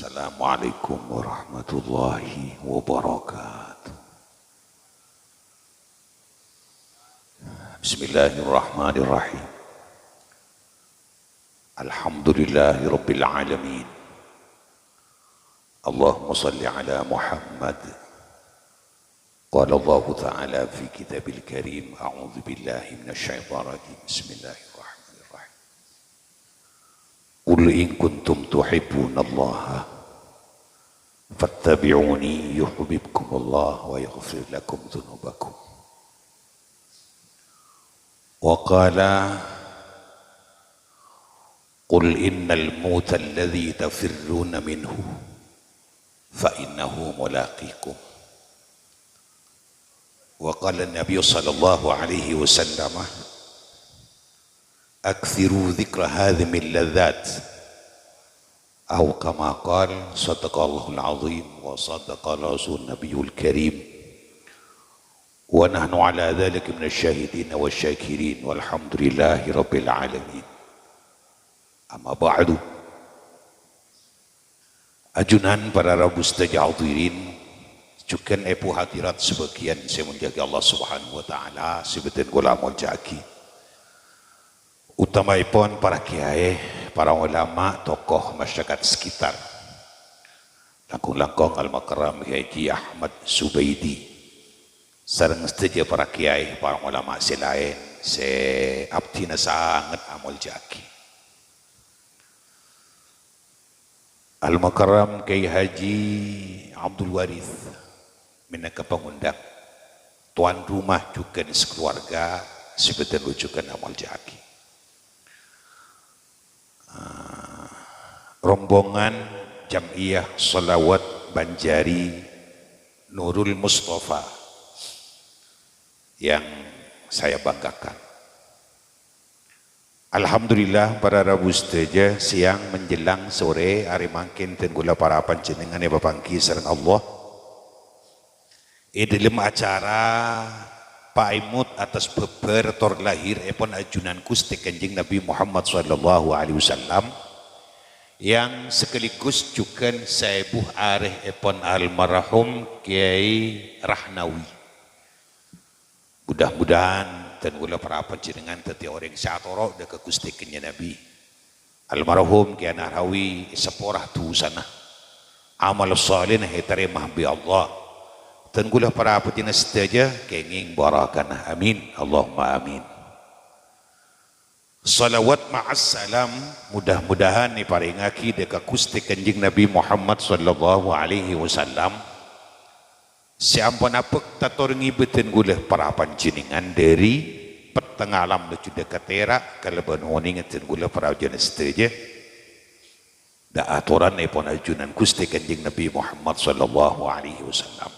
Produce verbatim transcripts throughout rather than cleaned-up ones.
Assalamualaikum warahmatullahi wabarakatuh. Bismillahirrahmanirrahim. Alhamdulillahi rabbil alamin. Allahumma salli ala Muhammad. Qala Allahu ta'ala fi kitabil karim, a'udzu billahi minasy syaithanir rajim. Bismillahirrahmanirrahim. Qul in kuntum tuhibbunallaha fattabi'uni yuhibbukumullah wa yaghfir lakum dzunubakum. Wa qala, qul innal mauta alladzi tafirruna minhu fa innahu mulaqikum. Wa qala Nabi sallallahu alaihi wasallam, aktsiru dzikra hadzimil ladzat. Au kama qal, sadaqallahul azim wa sadaqa rasul nabiyul karim. Wa nahnu ala dzalika minasy syahidin wasy syakirin, walhamdulillahi rabbil alamin. Amma ba'du. Ajunan para rabu sadhâjâ hadirin, jhughân èbhu hadirat sabâgiyân sè èmoljâ'aghi Allah Subhanahu wa Ta'ala, sè bhâdhân kaulâ moljâ'aghi. Utamaèpon para kiyaè, para ulama, tokoh masyarakat sekitar. Langkong-langkong Al-Mukarram Kiai Haji Ahmad Subaidi. Sareng sadhâjâ para kiyaè, para ulama sè laèn, sè abdhina sanget amoljâ'aghi. Al-Mukarram Kiai Haji Abdul Warith, mènangka pangondhâng. Towan rumah jhughân sakaluarga, sè bhâdhân jhughân amoljâ'aghi. Ah, rombongan Jam'iyah Shalawat Banjari Nurul Mustafa yang saya banggakan. Alhamdulillah, para rabu sadhâjâ, siang menjelang sore arè mangkèn dhân kaulâ para panjhennengngan èpapangghi sareng Allah è dhâlem acara paèmot attas bhâbhâr tor lahirèpon ajunan Ghustè Kanjeng Nabi Muhammad sallallahu alaihi wasallam, yang sekaligus jhughân saèbu arèèpon almarhum Kiai Rahnawi. Mudah-mudahan dhân kaulâ para panjhennengngan dhâddhi orèng sè atoro' dhâ' ka Ghustè Kanjeng Nabi. Almarhum Kiai Rahnawi èsapora dhusana. Amal shalèhna ètarèma bi' Allah. Dhân kaulâ para panjhennengngan sadhâjâ kèngèng barakana. Amin. Allahumma amin. Shalawat ma'as salam mudah-mudahan èparèngaghi dhâ' ka Ghustè Kanjeng Nabi Muhammad sallallahu alaihi wasallam. Sè ampon abhâkta tor ngibâ dhân kaulâ para panjhennengngan dhâri pettengnga alam nuju dhâ' ka tèra' kalabân onèngnga dhân kaulâ para jhân sadhâjâ. Dhâ' atoranèpon ajunan Ghustè Kanjeng Nabi Muhammad sallallahu alaihi wasallam.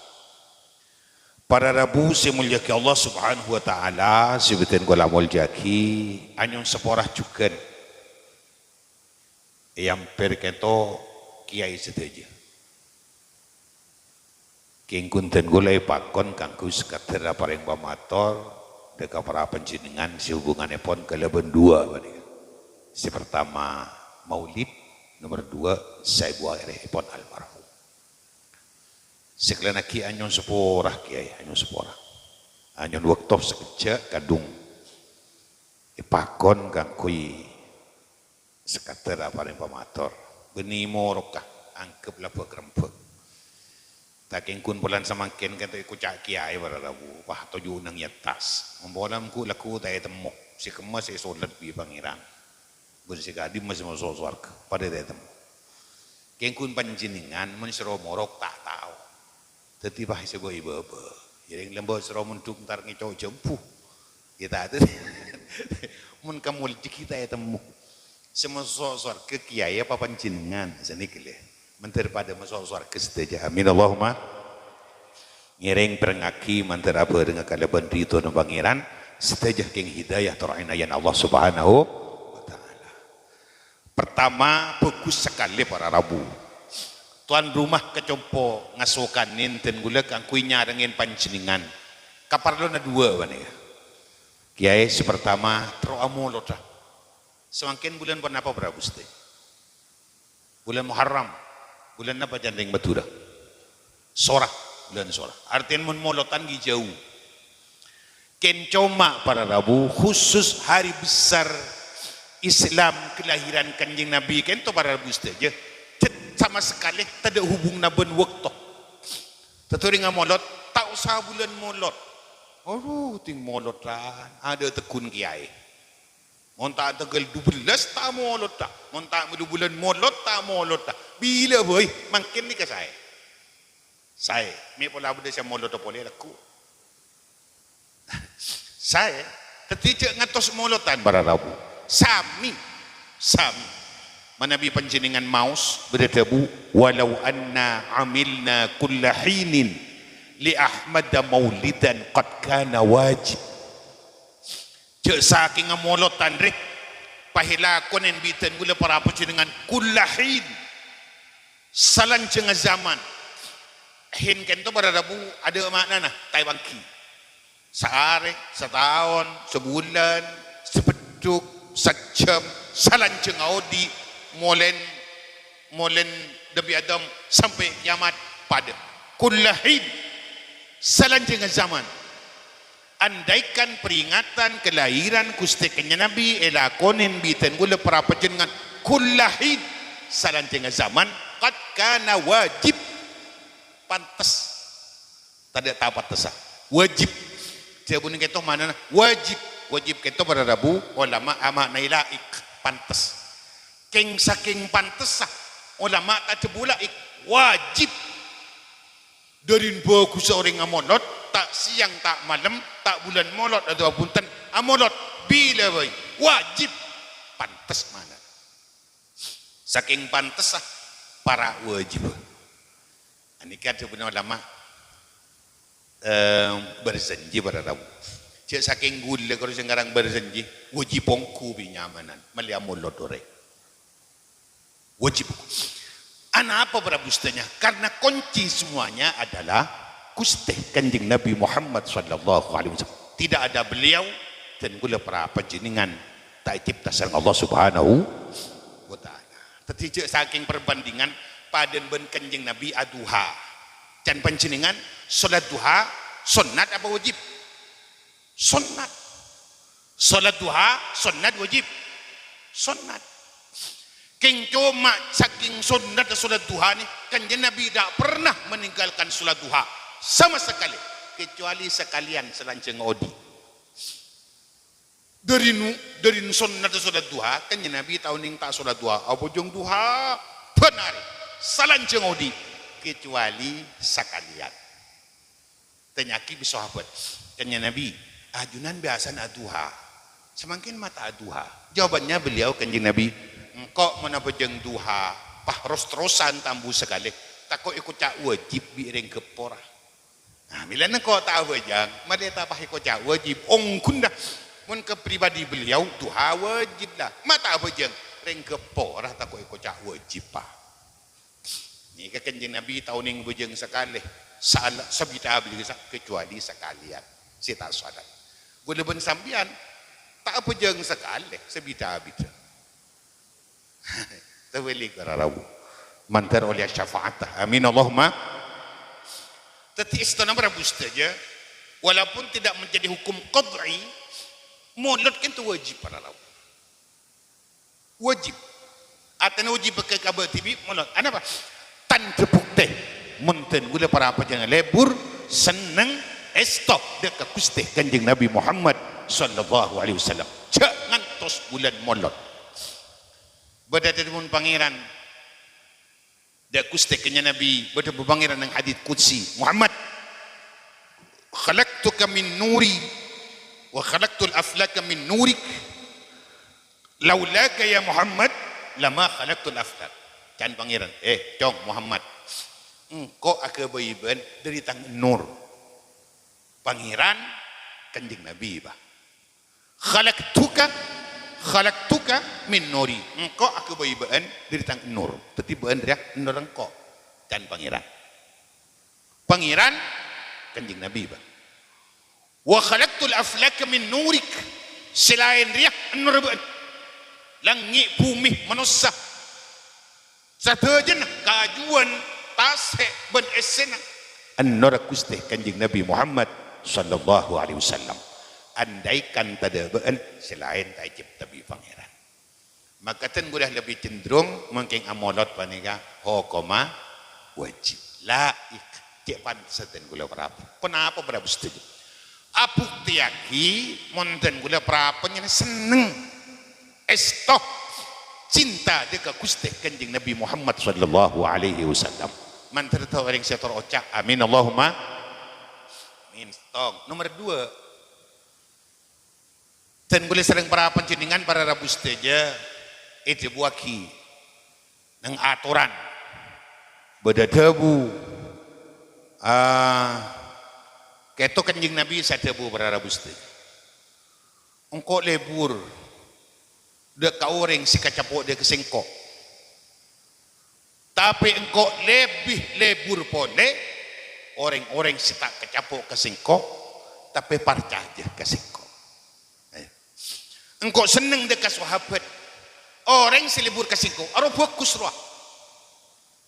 Para rabu sè èmoljâ'aghi Allah Subhanahu wa Ta'ala, sè bhâdhân kaulâ moljâ'aghi, anyon sapora jhughân. È ampèr kènto kiyaè sadhâjâ. Kèng ghun dhân kaulâ èpakon kaangghuy sakadhâr aparèng pamator dhâ' ka para panjhennengngan sè hubunganèpon kalabân duwâ' panèka. Sè partama maulid, nomer duwâ' saèbu arèèpon almarhum. Sakalèyan aghi anyon sapora, Kiyaè, anyon sapora. Anyon bâkto sakejjhâ' kadhung èpakon kaangghuy sakadhâr aparèng pamator. Bânnè moroka, angghep la bâk-rembâk. Ta' kèng ghun polana samangkèn kènto èkoca' kiyaè para rabu, wah, toju' neng è attas. Mon polana mongghu lagghu ta' ètemmo, sè kemma sè èsolèt bi' Pangèran. Bân sè ka'dimma sè maso' sowarghâ, padâ ta' ètemmo. Kèng ghun panjhennengngan mon sèro morok ta' tao. Dhâddhi, pas sè bâ' è bâbâ. Yâ rèng lambâ' sèro mondhuk entar ngèco' jhâmbhu. Yâ ta' dhâddhi. Mon kamoljâ ghi' ta' ètemmo. Sè maso' sowarghâ kiyaè apa panjhennengngan? Sanèka lè. Mandhâr padâ maso' sowarghâ sadhâjâ. Amin. Allahumma. Ngèrèng pèrengngaghi mandhâr abhârengnga kalabân ridhona Pangèran, sadhâjâ kèng hidayah tor ènayan Allah Subhanahu wa Ta'ala. Pertama, bhâghus sakalè para rabu. Towan rumah kacompo ngasokanè dhân kaulâ kaangghuy nyarèngè panjhennengngan. Kaparlona duwâ' panèka. Kiyaè, sè pertama, terro amolodhâ. Samangkèn bulân ponapa, para rabu sadhâjâ? Bulân Muharram. Bulân napa can rèng Madhurâ? Sora, bulân Sora. Artèna mon molodhân ghi' jâu. Kèng coma para rabu, khusus hari besar Islam, kelahiran Kanjeng Nabi, kènto para rabu sadhâjâ. Cè' sama sakalè tadâ' hubunganna bân bâkto. Tadâ' orèng amolod, ta' osa bulân molod. Adhu, ting molodhân, adâ' tegghun kèyaè. Mon ta' tangghâl dubellâs, ta' molodhâ. Mon ta' mèlo bulân molod, ta' molodhâ. Bilâ bhâi, mangkèn nèka saè. Saè, mè' pola bâdâ sè molodhâ polè lagghu'. Saè, dhâddhi jhâ' ngantos molodhân para rabu. Sami, sami. Manabi panjhennengngan maos bâdâ dhâbu, "Walau anna amilna kulla hinin li Ahmada maulidan qad kana wajib." Jhâ' sakèng amolodhân rè, pahèlakonèn bi' dhân kaulâ para panjhennengngan kulla hin, salanjhângnga zaman. Hin kènto para rabu adâ' ma'nana, ta' èpangghi. Saarè, sataon, sabulân, sabendhuk, sajjhâm, salanjhângnga odi', molèn, molèn Nabi Adam sampè' kiamat padâ. Kulla hin, salanjhângnga zaman. Andaikan peringatan kelahiran Ghustè Kanjeng Nabi èlakonèn bi' dhân kaulâ para panjhennengngan kulla hin, salanjhângnga zaman, qad kana wajib, pantes. Tadâ' ta' pantessa. Wajib. Dhâbuna kènto ma'nana wajib. Wajib kènto para rabu, olama ama'nai laèk, pantes. Kèng sakèng pantessa, olama ta' dhâbu laèk, wajib. Dâri bhâghussa orèng amolod, ta' sèyang, ta' malem, ta' bulân molod, aduh, bhunten, amolod, bilâ bhâi, wajib, pantes ma'nana. Sakèng pantessa, para' wajib. Anèka dhâbuna olama, eh, Barzanji para rabu. Jhâ' sakèng kaulâ karo sè ngarang Barzanji, wajib ongghu bi' nyamanan, mèlè amolod orèng. Wajib. Anapa para rabu sadhâjâ? Karena kunci semuanya adalah Ghustè Kanjeng Nabi Muhammad sallallahu alaihi wasallam. Tidak ada beliau, dhân kaulâ para panjhennengngan ta' ècèpta sareng Allah Subhanahu wa Ta'ala. Dhâddhi jhâ' sakèng perbandingan padâna bân Kanjeng Nabi aduha. Can panjhennengngan, salat duha sonnat apa wajib? Sonnat. Salat duha sonnat wajib? Sonnat. Kèng coma sakèng sonnadda salat duha nè, Kanjeng Nabi ta' pernah meninggalkan salat duha sama sekali, kecuali sakalèyan salanjhângnga odi'. Dâri nu-, dâri sonnadda salat duha, Kanjeng Nabi ta' onèng ta' salat duha, abhâjâng duha bân arè, salanjhângnga odi', kecuali sakalèyan. Tanya'aghi bi' sahabat, "Kanjeng Nabi, ajunan biyasana aduha. Samangkèn ma' ta' aduha?" Jawabannya beliau, Kanjeng Nabi, "Engko' mon abhâjâng duha, pas ros-terrosan tambu sakalè, tako' èkoca' wajib bi' rèng ghâppo ra." Nah, mèlana engko' ta' abhâjâng, ma'lè ta' pas èkoca' wajib. Ongghuna, mon ka pribadi beliau, duha wajib la. Ma' ta' abhâjâng, rèng ghâppo ra tako' èkoca' wajib, Pa'. Nèka Kanjeng Nabi ta' onèng abhâjâng sakalè, sala-, sabidhâ abidhâ sa-, kecuali sakalèyan sè ta' salat. Kaulâ bân sampèyan ta' abhâjâng sakalè, sabidhâ abidhâ. Tabâlik para rabu. Mandhâr ollè syafaat. Amin, Allahumma. Dhâddhi, èstona para rabu sadhâjâ, walaupun tidak menjadi hukum qat'i, molod kènto wajib para rabu. Wajib. Artèna wajib ka, ka bâdâ dhibi', molod. Anapa? Tandhâ buktè. Mon dhân kaulâ para panjhennengngan lebur, senneng, èsto, dâ' ka Ghustè Kanjeng Nabi Muhammad sallallahu alaihi wasallam. Jhâ' ngantos bulân molod. Bâdâ dhâddhi mon Pangèran, dâ' Ghustè Kanjeng Nabi, bâdâ Pangèran neng hadits qudsi, "Muhammad, khalaqtuka min nuri, wa khalaqtul aflaka min nurik." "Laulaka ya Muhammad, lama khalaqtul aflak." Can Pangèran, "Eh, Cong Muhammad, engko' aghâbây bâ'ân dâri tang nur." Pangèran, Kanjeng Nabi, Pa'. "Khalaqtuka, khalaqtuka min nuri." "Engko' aghâbây bâ'ân dâri tang nur." Dhâddhi bâ'ân rèya nur engko', can Pangèran. Pangèran, Kanjeng Nabi, Pa'. "Wa khalaqtul aflaka min nurik." Sè laèn rèya nur bâ'ân. Langngè', bhumè, manossa. Sadhâjâna kajuwân, tasè', bân èssèna ènorra Ghustè Kanjeng Nabi Muhammad sallallahu alaihi wasallam. Andaikan tadâ' bâ'ân, sè laèn ta' ècèpta bi' Pangèran. Maka dhân kaulâ lebbi cenderung mangkèng amolod panèka hokomma wajib. La ik-, cè' pantes dhân kaulâ parabu. Ponapa parabu sadhâjâ? Abuktèyaghi mon dhân kaulâ parabu nyèna senneng, èsto, cinta dâ' ka Ghustè Kanjeng Nabi Muhammad sallallahu alaihi wasallam. Mandhâr ta' orèng sè tor oca', "Amin, Allahumma amin." Tong. Nomer dua, dhân kaulâ sareng para panjhennengngan, para rabu sadhâjâ, èdhâbuwaghi neng atoran. Bâdâ dhâbu, ah, kèto Kanjeng Nabi sè adhâbu, para rabu sadhâjâ. "Engko' lebur dâ' ka orèng sè kacapo' dâ' ka sèngko'. Tapè engko' lebbi lebur polè orèng-orèng sè ta' kacapo' ka sèngko', tapè parcajâ ka sèngko'." Ayo. "Engko' senneng dâ' ka sahabat. Orèng sè lebur ka sèngko' aro bhâghus rowa.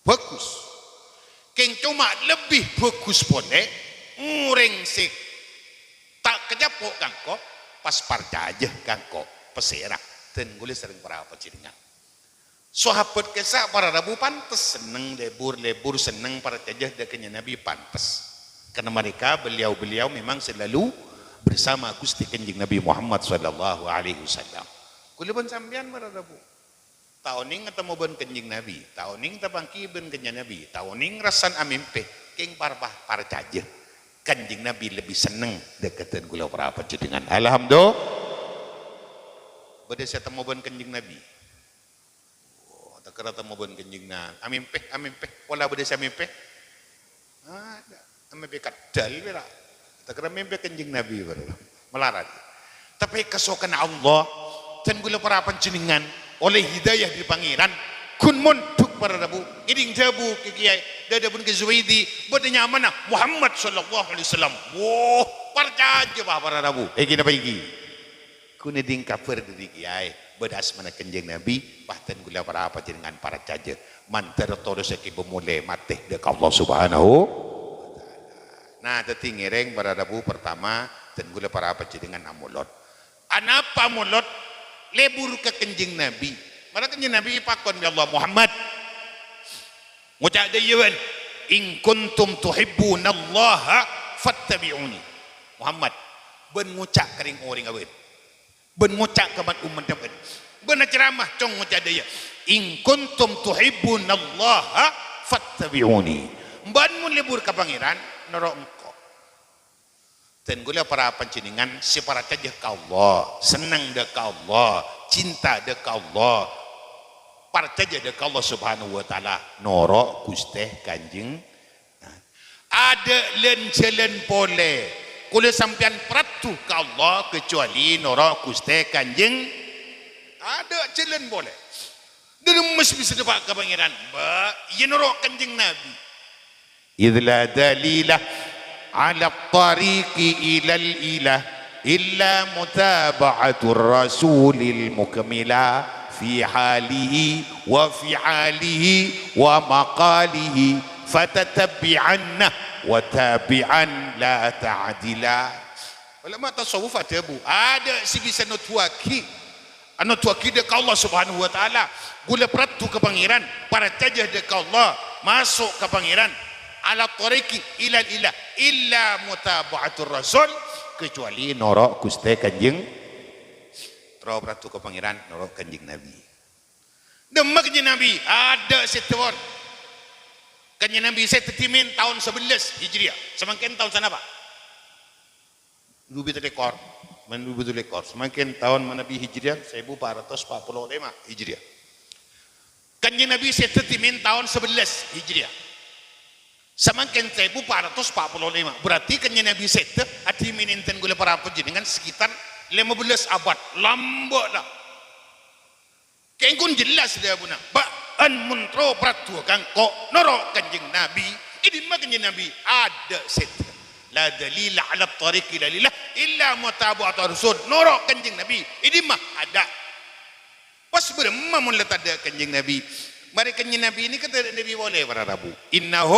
Bhâghus. Kèng coma lebbi bhâghus polè orèng sè ta' kacapo' ka engko', pas parcajâ ka engko'." Pasèra? Dhân kaulâ sareng para panjhennengngan. Sahabat kèsa para rabu pantes senneng lebur-lebur, senneng parcajâ dâ' Kanjeng Nabi, pantes. Karena mereka, beliau-beliau memang selalu bersama Ghustè Kanjeng Nabi Muhammad sallallahu alaihi wasallam. Kaulâ bân sampèyan para rabu. Ta' onèng atemmo bân Kanjeng Nabi, ta' onèng tapangghi bân Kanjeng Nabi, ta' onèng rassana amèmpè, kèng par-, par-, parcajâ Kanjeng Nabi lebbi senneng dâ' ka dhân kaulâ para panjhennengngan. Alhamdulillah. Bâdâ sè atemmo bân Kanjeng Nabi. Oh, ta' kèra atemmo bân Kanjeng Nabi. Amèmpè, amèmpè. Pola bâdâ sè amèmpè? Adâ'. Amèmpè kaddhâl pèra'. Ta' kèra mèmpè Kanjeng Nabi bârâ. Malarat. Tapè kasokanna Allah, dhân kaulâ para panjhennengngan ollè hidayah dâri Pangèran, ghun mondhuk para rabu, ngèdhing dhâbu ka kèyaè, dhâ-, dhâbuna Kè Zubaidi, bâdâ nyamana Muhammad sallallahu alaihi wasallam. Woh, parcajâ, bâ, para rabu. Ènggi napa ènggi? Ghun ngèdhing kabhâr dâri kèyaè, bâdâ asmana Kanjeng Nabi, bâ, dhân kaulâ para panjhennengngan parcajâ. Mandhâr torossaghi pamolè matè dâ' ka Allah Subhanahu wa Ta'ala. Nah, dhâddhi ngèrèng para rabu, pertama, dhân kaulâ para panjhennengngan amolod. Anapa amolod? Lebur ka Kanjeng Nabi. Mara Kanjeng Nabi èpakon bi' Allah, "Muhammad, ngoca' dâ' iyâ bâ'ân, 'In kuntum tuhibbunallaha fattabi'uni.'" Muhammad, bâ'ân ngoca' ka rèng-orèngnga bâ'ân. Bâ'ân ngoca' ka mat-ommadhâ bâ'ân. Bâ'ân acaramah, cong, ngoca' dâ' iyâ, 'In kuntum tuhibbunallaha fattabi'uni.'" Bâ'ân mon lebur ka Pangèran, noro' engko'. Dhân kaulâ para panjhennengngan sè parcajâ ka Allah, senneng dâ' ka Allah, cinta dâ' ka Allah, parcajâ dâ' ka Allah Subhanahu wa Ta'ala, noro' Ghustè Kanjeng Adâ' lan-jhâlân polè. Kaulâ sampèyan paraddhu ka Allah kacobâli noro' Ghustè Kanjeng. Adâ' jhâlân polè. Dâremma sè bisa dâpa' ka Pangèran? Bâ, iyâ noro' Kanjeng Nabi. "Idz la dalila 'ala thariqi ilal ilah illa mutaba'atur rasulil mukmila fi halihi wa fi'alihi wa maqalihi, fatatabbi'anna wa tabi'an la ta'dila." Ulama tasawuf adhâbu, adâ' sè bisa noddhuwaghi, noddhuwaghi dâ' ka Allah Subhanahu wa Ta'ala, kaulâ paraddhu ka Pangèran, parcajâ dâ' ka Allah, maso' ka Pangèran, 'ala thariqi ilal ilah, illa mutaba'atur rasul, kacobâli noro' Ghustè Kanjeng, terro paraddhu ka Pangèran, noro' Kanjeng Nabi. Dâmma Kanjeng Nabi, adâ' sèdhâ pon. Kanjeng Nabi sèdhâ dhimèn taon sabellâs Hijriah. Samangkèn taon sanapa? Duwâ bit lèkor. Mèn duwâ bit lèkor. Samangkèn taon manabi Hijriah, saèbu pa' ratos pa' polo lèma' Hijriah. Kanjeng Nabi sèdhâ dhimèn taon sabellâs Hijriah. Samangkèn saèbu pa' ratos pa' polo lèma'. Berarti Kanjeng Nabi sèdhâ adhimèn ènten kaulâ para panjhennengngan sekitar lèma bellâs abad. Lambâ' la. Kèng ghun jelas dhâbuna, bâ'ân mon terro paraddhuwâ ka engko', noro' Kanjeng Nabi. È dimma Kanjeng Nabi? Adâ' sèdhâ. La dalila 'ala thariqi ilal ilah illa mutaba'atur rasul. Noro' Kanjeng Nabi. È dimma? Adâ'. Pas bârâmma mon la tadâ' Kanjeng Nabi? Marè Kanjeng Nabi nèka tadâ' nabi polè para rabu. Innahu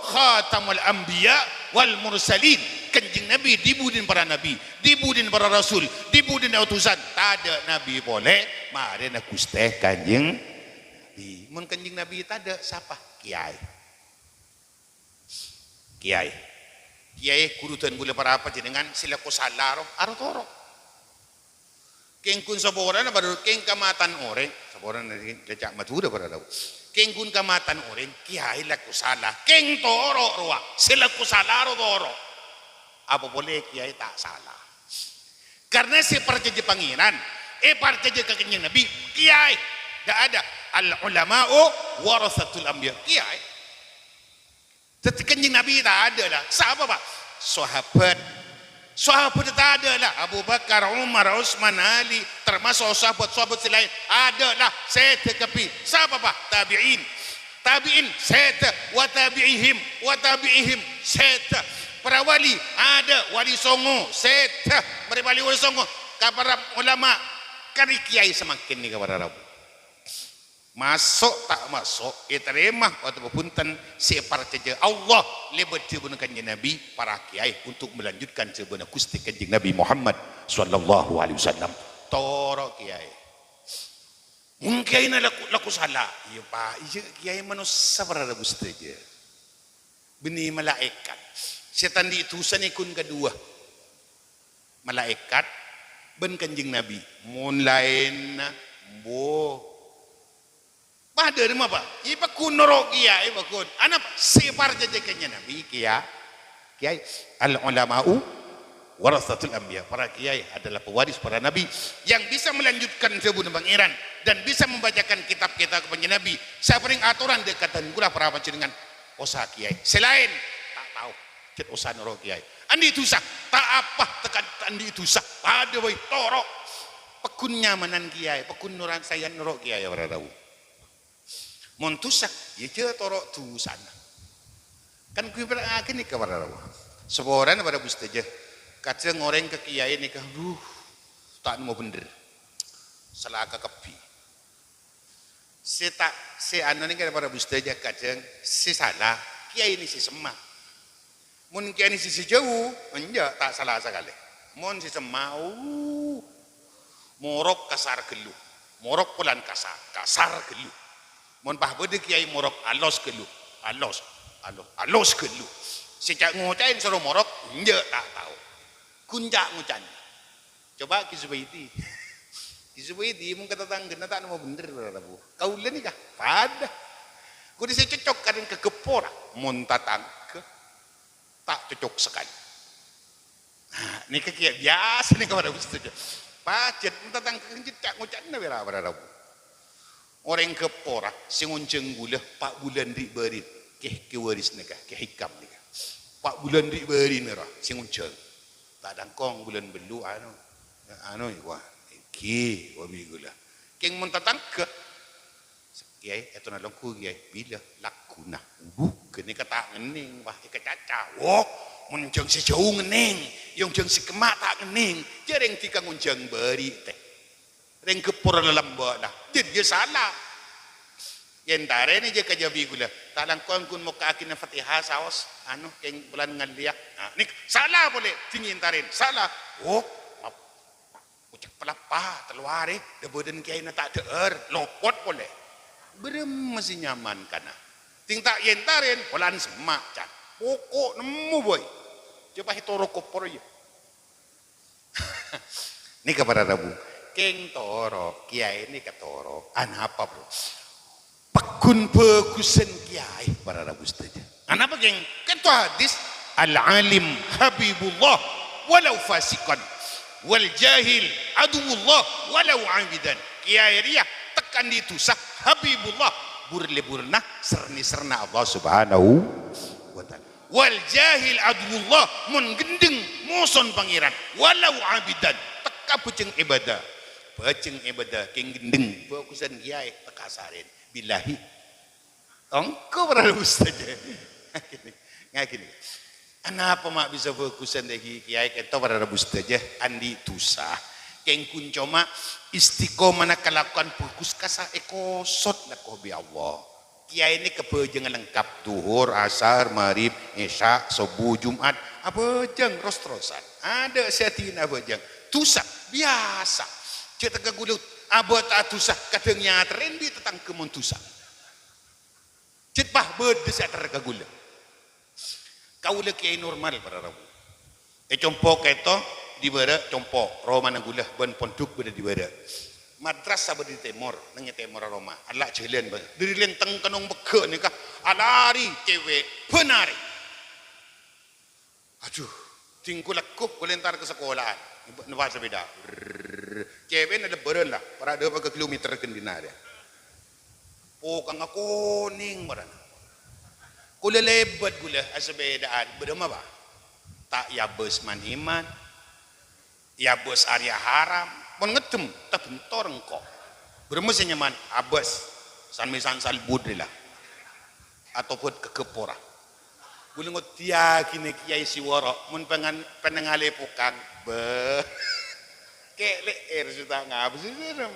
khatamul anbiya wal mursalin. Kanjeng Nabi dhi-budhina para nabi, dhi-budhina para rasul, dhi-budhina utusan. Tadâ' nabi polè marèna Ghustè Kanjeng Nabi. Mon Kanjeng Nabi tadâ', sapa? Kèyaè. Kèyaè. Kèyaè ghuru dân kaulâ para panjhennengngan sè lako sala ro, aro toro'. Kèng ghun saporana bâdâ kèng kamatan orèng, saporana nèka ca' Madhurâ para rabu. Kèng ghun kamatan orèng, kèyaè lako sala. Kèng toro' rowa, sè lako sala ro toro'. Apa polè kèyaè ta' sala. Karna sè parcajâ Pangèran, èparcajâ ka Kanjeng Nabi, kèyaè. Dâ' adâ. Al ulama'u warasatul anbiya. Kèyaè. Dhâddhi Kanjeng Nabi tadâ' la. Sapa, Pak? Sahabat. Sahabat tadâ' la. Abu Bakar, Umar, Utsman, Ali, termasuk sahabat-sahabat sè laèn. Adâ' la. Sèdhâ kabbhi. Sapa, Pak? Tabi'in. Tabi'in, sèdhâ. Wa tabi'ihim. Wa tabi'ihim, sèdhâ. Para wali, adâ'. Wali Songo, sèdhâ. Marè wali, wali Songo. Ka para ulama. Karè kèyaè samangkèn nèka para rabu. Maso' ta' maso', ètarèma otabâ bhunten, sè èparcajâ Allah lèbât dhâbuna Kanjeng Nabi, para kèyaè untuk melanjutkan sabâna Ghustè Kanjeng Nabi Muhammad sallallahu alaihi wasallam. Toro' kèyaè. Mon kèyaèna lako, lako sala, iyâ, Pak, iyâ kèyaè manossa para rabu sadhâjâ. Bânnè malaèkat. Sè ta' andi' dhusa nèka ghun kaduwâ. Malaèkat bân Kanjeng Nabi. Mon laènna, embu. Padâ rèma, Pak. Iyâ, pagghun noro' kèyaè, pagghun. Anapa? Sè parcajâ Kanjeng Nabi kèya-, kèyaè. Al ulama'u warasatul anbiya. Para kèyaè adalah pewaris para nabi yang bisa melanjutkan dhâbuna Pangèran dan bisa membacakan kitab-kitab Kanjeng Nabi. Sè aparèng atoran dâ' ka dân kaulâ para panjhennengngan. Osa kèyaè. Sè laèn, ta' tao. Cè' osa noro' kèyaè. Andi' dhusa, ta' apa, tekka ta' andi' dhusa. Padâ bhâi, toro'. Pagghun nyamanan kèyaè, pagghun noran saèyan noro' kèyaè, para rabu. Mon dhusa, iyâ jhâ' toro' dhusana. Kan ghun pèra' ghânèka, para rabu. Saporana, para rabu sadhâjâ. Kadhâng orèng ka kèyaè nèka, duh, ta' nemmo bhendher. Sala kabbhi. Sè ta', sè anu nèka para rabu sadhâjâ kadhâng sè sala, kèyaèna sè semma'. Mon kèyaèna sè, sè jhâu, enjâ', ta' sala sakalè. Mon sè semma', uh, morok kasar ghâllu. Morok polana kasar, kasar ghâllu. Mon pas bâdâ kèyaè morok alos ghâllu, alos, alos, alos ghâllu. Sè ca'-ngoca'èn soro morok, enjâ', ta' tao. Ghun ca'-ngoca'na. Coba Ki Zubaidi. Ki Zubaidi mon ka tatanggâna ta' nemmo bhendher, para rabu. Kaulâ nèka padâ. Kodhu sè cocok kadhâng ka ghâppo ra, mon tatangghâ ta' cocok sakalè. Nah, nèka kèya biyasa nèka, para rabu sadhâjâ. Pajhât mon tatangghâ kan ca'-ngoca'na pèra', para rabu. Orèng ghâppo ra sè ngonjhâng kaulâ pa' bulân ri'-bâri', Kè, Kè Waris nèka, Kè Hikam nèka. Pa' bulân ri'-bâri'na ra sè ngonjhâng. Ta' langkong bulân bâllu', anu, anu, wah, èngghi, wah, bi' kaulâ. Kèng mon tatangghâ, "Kèyaè, ètona longghu, Kèyaè." "Bilâ?" "Lagghuna." "Wuh, ghânèka ta' ngennèng, wah, èkacaca." "Woh, mon jhâng sè jhâu ngennèng, yong jhâng sè kemma' ta' ngennèng, jhâ' rèng dhika ngonjhâng bâri', tè." Rèng ghâppo ra lalambâ'na, jhâ' iyâ sala. Èntarèn jhâ' ka jhâ' bi' kaulâ. Ta' langkong ghun mokka'aghina Fatihah saos, anu, kèng polana ngallèya. Nah, nèka sala polè, dhing èntarèn, sala. Oh, map-, ocak palappa, tello arè, dhâ-bâdhân kèyaèna ta' dhâ'âr, lopot polè. Bârâmma sè nyaman kana? Dhing ta' èntarèn, polana semma', can. Poko' nemmo, boy. Coba è toro' kopor, yâ. Nèka para rabu. Kèng toro', kèyaè nèka toro'. Anapa, Bro? Pagghun bhâghusân kèyaè para rabu sadhâjâ. Anapa, kèng? Kento hadis, "Al-alim habibullah walau fasiqan, wal jahil aduwullah walau abidan." Kèyaè rèya tekka andi' dhusa, habibullah, bur-lebburna, ser-nèserna Allah Subhanahu wa Ta'ala. "Wal jahil aduwullah," mon ghendheng mosona Pangèran, "walau abidan," tekka bhâjheng ibâdâ. Bhâjheng ibâdâ kèng ghendheng, bhâghusân kèyaè tekka sarèn. Billahi. Tongko para rabu sadhâjâ. Ngakini. Anapa ma' bisa bhâghusân dhâggi' kèyaè kento para rabu sadhâjâ? Andi' dhusa. Kèng ghun coma istiqomana kalakowan bhâghus kassa' èkosot lako bi' Allah. Kèyaè nèka bhâjângnga lengkap, dhuhur, asar, maghrib, isya, sobbhu, Jum'at. Abhâjâng ros-terrosan. Adâ' sè adina abhâjâng. Dhusa, biyasa. Jhâ' tekka ghulâ, abâ' ta' dhusa, kadhâng èyaterrè bi' tatangghâ mon dhusa. Jhâ' pas bâdâ sè aterrè ka ghulâ. Kaulâ kèyaè normal para rabu. È compo' kèto, dibârâ' compo', romana ghulâ bân pondhuk bâdâ dibârâ'. Madrasah bâdâ è tèmor, neng è tèmorra roma. Ella' jhâlân bâdâ. Dâri Lenteng ka Nong Pegghâ' nèka, alari cèwè', bân arè. Adhu, ding ghu-lagghu, ghulâ entar ka sakola'an. Nèbâ-, nèbâ sepèda. Brrrr. Cèwè'na lebbhârân la, para' dâpa' ka kilometer ghândhina rèya. Pokangnga konèng marana. Ghulâ lèbât ghulâ asepèda'an, bârâmma, Pa'? Ta' èabâs man-iman, èabâs arèya haram, mon ngèddhâm, tabhentor engko'. Bârâmma sè nyaman, abâs, san-mèsan salbut rè la. Atobât ka ghâpora. Ghulâ ngoddhiyâghinah kèyaè sè woro', mon pangan-, panangalè pokang, bâh. Kè' lè'èr sè ta' ngabâs, sèrem.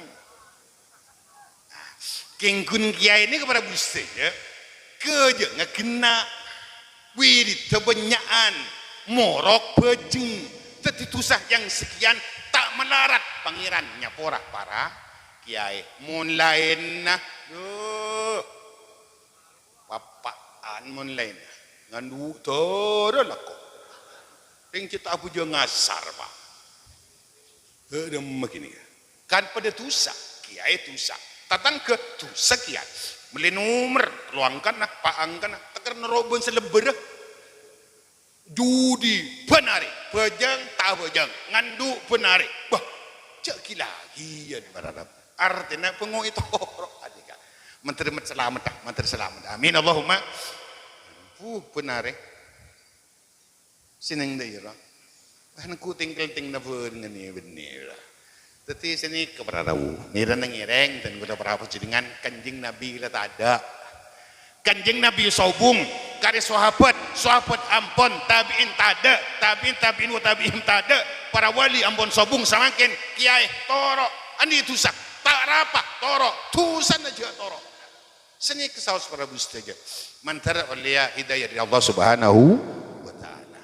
Kèng ghun kèyaè nèka para bhâstèjâ, ghâjângnga ghenna', wiriddhâ bânnya'an, morok bhâjheng, dhâddhi dhusa yang sekian ta' malarat Pangèran nyapora para kèyaè. Mon laènna, dhuh, pappa'an mon laènna, ngandhu' dârâ lako. Rèng cè' ta' abhâjâng asar, Pa'. Bârâmma ghânèka. Kan padâ dhusa, kèyaè dhusa. Tatangghâ dhusa kèyaè. Mellè nomer, lo angkana, pa' angkana, tekka noro' bân sè lebbhârâ. Judi, bân arè, bhâjâng, ta' bhâjâng, ngandhu', bân arè. Bâh, jhâ' ghi-laghiyân para rabu. Artèna bângo'è toro' ghânèka. Mandhâr met-, salamet, mandhâr salamet. Amin, Allahumma. Buh, bân arè. Sè neng dâ'iyâ, ra. Wah, nengko tèngkel tèng nabâr ngènè bânnè, ra. Dhâddhi sè nèka para rabu. Mèra nangèrèng dân kaulâ para panjhennengngan, Kanjeng Nabi la tadâ'. Kanjeng Nabi sobung, karè sahabat, sahabat ampon, tabi'in tadâ', tabi'in, tabi'in, wa tabi'in tadâ', para wali ampon sobung samangkèn, kèyaè toro', andi' dhusa, ta' rapa, toro', dhusana jhâ' toro'. Sanèka saos para rabu sadhâjâ. Mandhâr ollèya hidayah dâri Allah Subhanahu wa Ta'ala.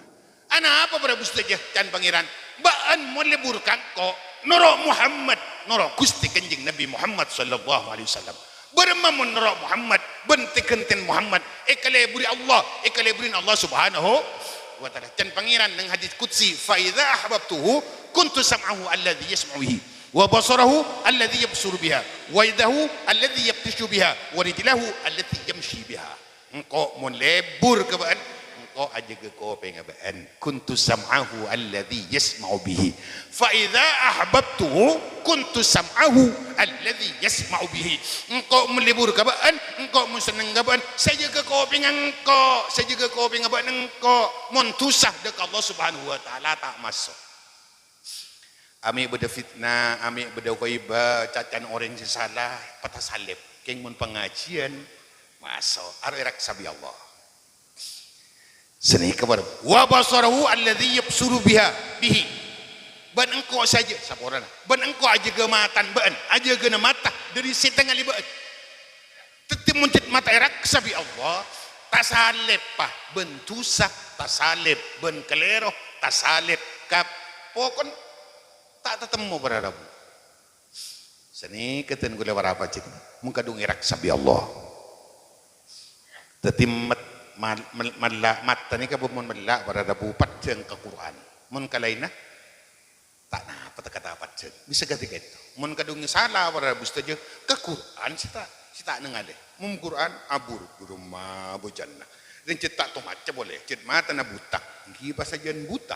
Anapa para rabu sadhâjâ, can Pangèran? Bâ'ân mon lebur ka engko', noro' Muhammad, noro' Ghustè Kanjeng Nabi Muhammad sallallahu alaihi wasallam. Bârâmma mon noro' Muhammad, bân tè-ghântèn Muhammad, èkaleburi Allah, èkaleburin Allah Subhanahu wa Ta'ala. Can Pangèran neng hadits qudsi, "Fa idza ahbabtuhu kuntu sam'ahu alladzi yasma'u bihi." "Wa basarahu alladzi yabsuru biha, wa yadahu allati yabtishu biha, wa rijlahu allati yamshi biha." Engko' mon lebur ka bâ'ân, engko' ajâgâ kopèngnga bâ'ân. "Kuntu sam'ahu alladzi yasma'u bihi. Fa idza ahbabtuhu kuntu sam'ahu alladzi yasma'u bihi." Engko' mon lebur ka bâ'ân, engko' mon senneng ka bâ'ân, sè jâgâ kopèngnga engko', sè jâgâ kopèngnga bâ'ân engko'. Mon dhusa dâ' ka Allah Subhanahu wa Ta'ala ta' maso'. Amè' bâdâ fitna, amè' bâdâ ghaibah, cacana orèng sè sala, patasalèp. Kèng mon pangajiyân, maso', aro èraksa bi' Allah. Sanèka bâr-, "Wa basarahu alladzi yabsuru biha, bihi." Bân engko' sajâ, saporana. Bân engko' ajâgâ matana bâ'ân, ajâgâna mata dâri sè tangalè bâ'ân. Dhâddhi mon cè' mata èraksa bi' Allah, tasalèp, Pa', bân dhusa, tasalèp bân kalèro, tasalèp kap-, pokon ta' tatemmo para rabu. Sanèka dân kaulâ para pajhit, mon kadhung èraksa bi' Allah. Dhâddhi met-, mal-, mel-, mella' mata nèka bân mon mella' para rabu paddhâng ka Qur'an. Mon ka laènna, ta' napa ta' kata paddhâng. Bisa kadhi ka'dinto. Mon kadhung sala para rabu sadhâjâ, ka Qur'an sè ta', sè ta' nangalè. Mon Qur'an, abur, buru ma bhâjâna. Rèng cè' ta' tomaca polè, cè' matana buta. Èngghi pasajân buta.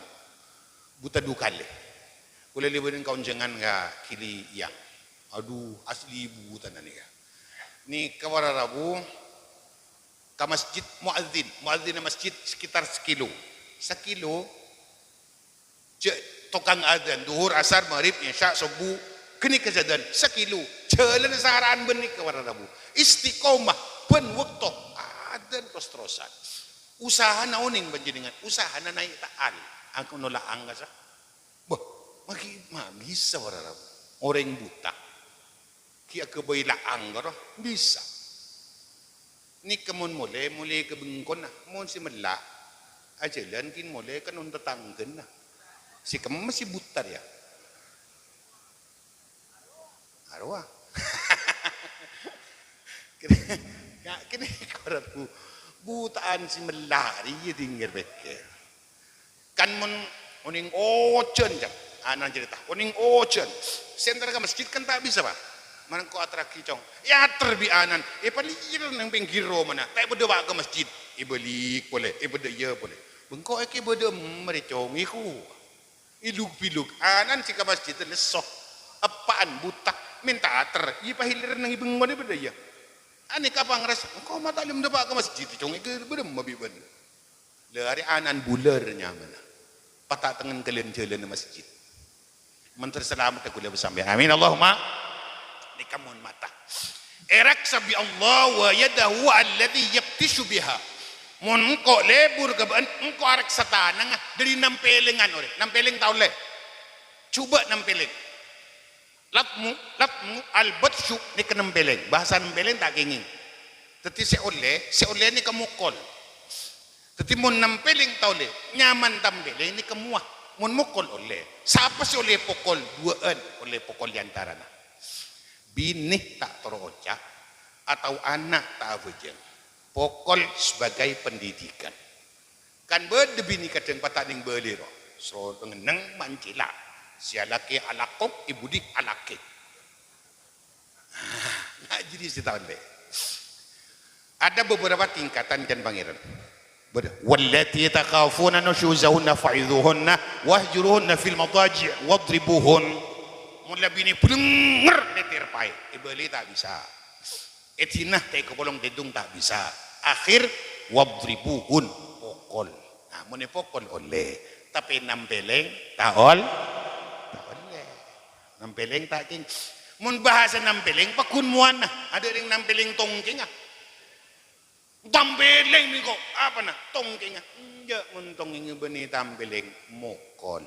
Buta du kalè. Kaulâ lèbât neng kaonjhângan ka Gili Iyang. Adhu, asli butana nèka. Nèka para rabu, ka masjid muadzin, muadzin masjid sekitar sakilo. Sakilo, jâ-, tokang adzan, dhuhur, asar, maghrib, isya, sobbhu, ghânèka sè adzan, sakilo. Jhâlân sara'an bânnè ka para rabu. Istiqomah, bân bâkto, adzan ros-terrosan. Usahana onèng panjhennengngan, usahana naè' ta'al. Angko nola' angkasa. Bâh, Magi-, ma-, bisa para rabu. Orèng buta. Ghi' aghâbây la'ang karo bisa. Nèka mon molè, molè ka bengkona. Mon sè mella', ajhâlân ghi' molè ka non-tatangghâna. Sè kemma sè buta rèya. Arowa. Kènè, ka-, kènè karo bu-, buta'an sè mella' rèya dingnger pèkkèr. Kan mon onèng ojhân, Cak. Ana'na carèta, onèng ojhân. Sè entar ka masjid kan ta' bisa, Pak. Mangkèn aterraghi, Cong. Èater bi' ana'na. Èpalèr neng pèngghir romana. Ta' èpadâpa' ka masjid. Èbâlik polè. Èpadâ'â polè. Bengko èkè bâdâ mèrè, Cong, iku. Iluk-biluk. Ana'na sè ka masjid lesso. Eppa'na buta. Mènta ater. Iyâ palèr neng bengkona èpadâ'â. Anèka pangrasa. Engko' ma' ta' lem dâpa' ka masjid, Cong. Èkè bâdâ ma' bi' bâ'na. Lè arè ana'na bulâr nyamana. Pata' tengngen ghâlân-jhâlânna masjid. Mon ter salamet ghulâ bân sampèyan. Amin. Allahumma. Nèka mon mata. Èraksa bi Allah wa yadahu allati yabtishu biha. Mon engko' lebur ka bâ'na, engko' araksa tanangnga dâri nampèlèngan orèng. Nampèlèng ta' ollè. Jhubâ' nampèlèng. Latmu, latmu, al-batsyu, nèka nampèlèng. Bhâsa nampèlèng ta' kèngèng. Dhâddhi sè ollè, sè ollè nèka mokol. Dhâddhi mon nampèlèng ta' ollè, nyamana nampèlèng nèka mowa. Mon mokol ollè. Sapa sè ollè pokol? Duwâ'ân ollè pokol è antarana. Binè ta' toro' oca', atau ana' ta' abhâjâng. Pokol sebagai pendidikan. Kan bâdâ binè kadhâng pata' nèng bâli, ro. Soro ngenneng mancèla. Sè alakè alako, è budi alakè. Nah, jadi sè ta' ollè. Ada beberapa tingkatan can Pangèran. Bâdâ. Wallati takhafuna nusyuzahunna fa'idhuhunna wahjuruhunna fil madaji' wadribuhun. Mon la binè bhâlènger lètèr paè, èbâli ta' bisa. Èdina ta' èkapolong tèdung ta' bisa. Akhir, wadribuhun, pokol. Nah, mon èpokol ollè. Tapè nampèlèng ta' ol-, ta' ollè. Nampèlèng ta' kèng. Mon bhâsa nampèlèng, pagghun mowana. Adâ' rèng nampèlèng tongkèngnga. Tampèlèng nèko, apana? Tongkèngnga. Enjâ', mon tongkèngnga bânnè tampèlèng, mokol.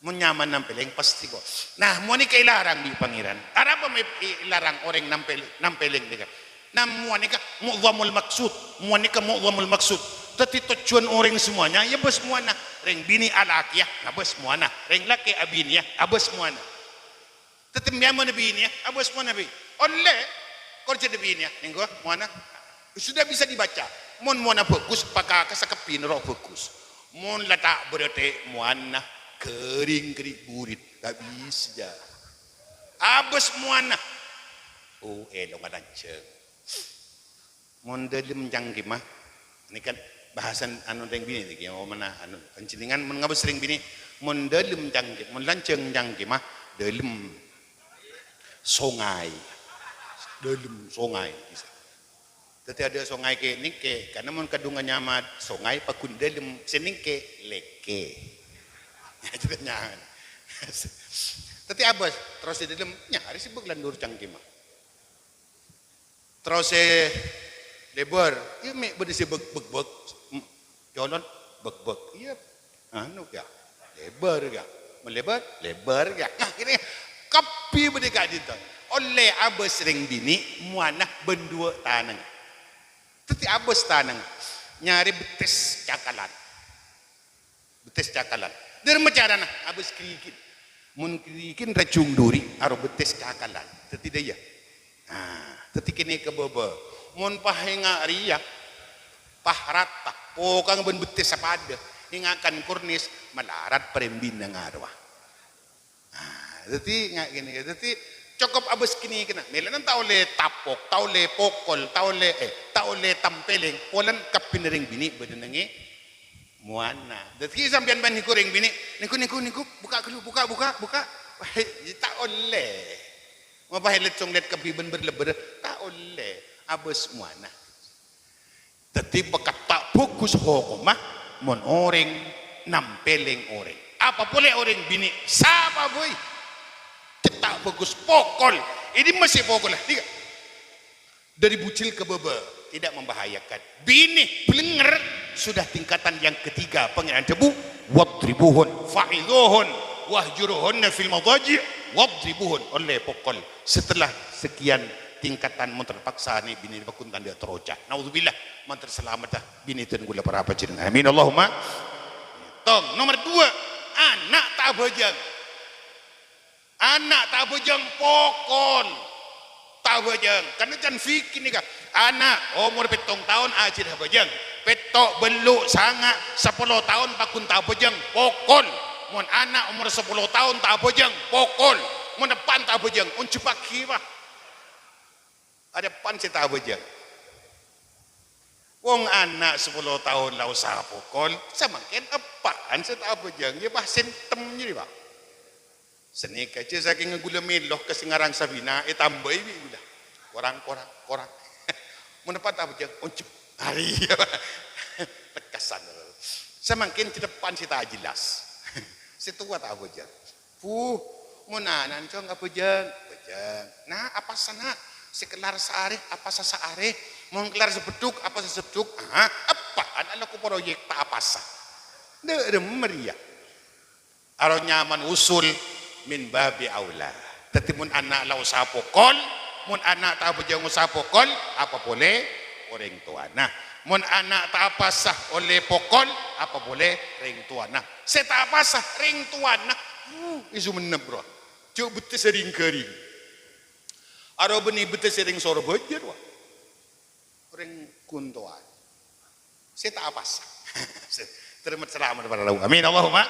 Mon nyamana nampèlèng, pastè ko-, nah, mowa nèka èlarang bi' Pangèran. Arapa mè-, èlarang orèng nampèl-, nampèlèng nèka? Nah, mowa nèka mu'dhamul maqsud. Mowa nèka mu'dhamul maqsud. Dhâddhi tojjhuwân orèng semuanya, ya bâs mowana. Rèng binè alakèya, ngabâs mowana. Rèng lakè abinèya, abâs mowana. Tatèmbhiyân mon binè, abâs mon binè. Ollè, kor jhâ' binè, nènggu, mowana. Sudah bisa dibaca. Mon mowana bhâghus, pakaka sakabbhiyânna ro bhâghus. Mon la ta' bârâtè' mowana, ghâring kri-, burit. Ta' bisa, jâ. Abâs mowana. Oh, èlonga lanjhâng. Mon dâlem cangkèma, nèka bhâsana anu rèng binè' nèka, omana anu, panjhennengngan mon ngabâs rèng binè', mon dâlem cangkè-, mon lanjhâng cangkèma, dâlem songay. Dâlem songay, bisa. Dhâddhi adâ' songay kè-, nèngkè, karna mon kadhungan nyama songay, pagghun dâlem, sè nèngkè, lèkè. Dhâddhi abâs, terros è dâlem, nyarè sè bâk landur cangkèma. Terros sè lèbâr, iyâ mè' bâdâ sè bâk-, bâk-bâk. M-, colon, bâk-bâk. Iyâ, anu, yâ. Lèbâr, yâ. Mon lèbâr, lèbâr, yâ. Nah, kènè kabbhi bâdâ ka'dinto. Ollè abâs rèng binè', mowana bân duwâ' tanangnga. Dhâddhi abâs tanangnga. Nyarè bettès cakalan. Bettès cakalan. Dâremma carana, abâs ghârighin. Mon ghârighin rajung dhuri, aro bettès cakalan. Dhâddhi dâ' iyâ. Nah, dhâddhi kènè ka bâbâ. Mon pahengnga rèya, pahrata, pokang bân bettès sapadâ, èngakan kornis, malarat parèmbina ngarowa. Nah, dhâddhi nga-, kènè, dhâddhi cokop abâs kènè kèna. Mèlana ta' ollè tapok, ta' ollè pokol, ta' ollè, eh, ta' ollè tampèlèng, polana kabbhina rèng binè' bâdâ nèngè mowana. Dhâddhi sampèyan bân nèko rèng binè', "Nèko, nèko, nèko, buka' ghâllu, buka', buka', buka'." Wah, ta' ollè. Mapahèlèt songlèt kabbhi bân bâr-lebbâr, ta' ollè. Abâs mowana. Dhâddhi, pèkka' ta' bhâghus hokomma mon orèng nampèlèng orèng. Apa polè orèng binè', sapa bhâi? Cè' ta' bhâghus, pokol. È dimma sè pokolla? Dhika. Dâri bujil ka bâbâ, tidak membahayakan. Binè' bâlènger sudah tingkatan yang ketiga. Pangèran adhâbu, "Wadribuhun, fa'idhuhun." "Wahjuruhunna fil madhaji' wadribuhun," ollè pokol. Setelah sekian tingkatan, mon terpaksa nè' binè paggun tandhâ' terro oca'. Naudzubillah, mandhâr salamet, ah, binè dân kaulâ para panjhennengngan. Amin, Allahumma. Tong, nomer dua, ana' ta' abhâjâng. Ana' ta' abhâjâng pokol. Ta' abhâjâng. Karna can fikih nèka. Ana' omor pèttong taon ajhâr abhâjâng. Pètto', bâllu', sanga', sapolo taon paggun ta' abhâjâng pokol. Mon ana' omor sapolo taon ta' abhâjâng pokol. Mon eppa'an ta' abhâjâng, onjhâ paghi, Pa'. Adâ' eppa'an sè ta' abhâjâng. Wong ana' sapolo taon la osa pokol, samangkèn eppa'an sè ta' abhâjâng, yâ, Pa', sentem jârèya, Pa'. Sanèka jâ sakèng ghulâ mèlo ka sè ngarang Sabina, ètambâi bi' ghulâ. Korang, korang, korang. Mon eppa'an ta' abhâjâng, onjhâ. Arèya, Pa'. Lekkasan. Samangkèn cè' eppa'an sè ta' jelas. Sè towa ta' abhâjâng. Bu, mon ana'na cong abhâjâng, abhâjâng. Na, apasa, Na'? Sè kellar saarè, apasa saarè? Mon kellar sabheddhuk, apasa sabheddhuk? Ah, eppa'an alako proyek ta' apasa. Dâ' remma rèya. Aro nyaman usul min babi aula. Dhâddhi mon ana' la osa pokol, mon ana' ta' abhâjâng osa pokol, apa polè orèng towana. Mon ana' ta' apasa ollè pokol, apa polè rèng towana. Sè ta' apasa rèng towana, uh, è Songennep, bro. Jhâ' bettessa rèng ghâring. Aro bânnè bettessa rèng Sorbhâjâ, rowa. Orèng ghun towa. Sè ta' apasa. Terima salamet para rabu. Amin. Allahumma.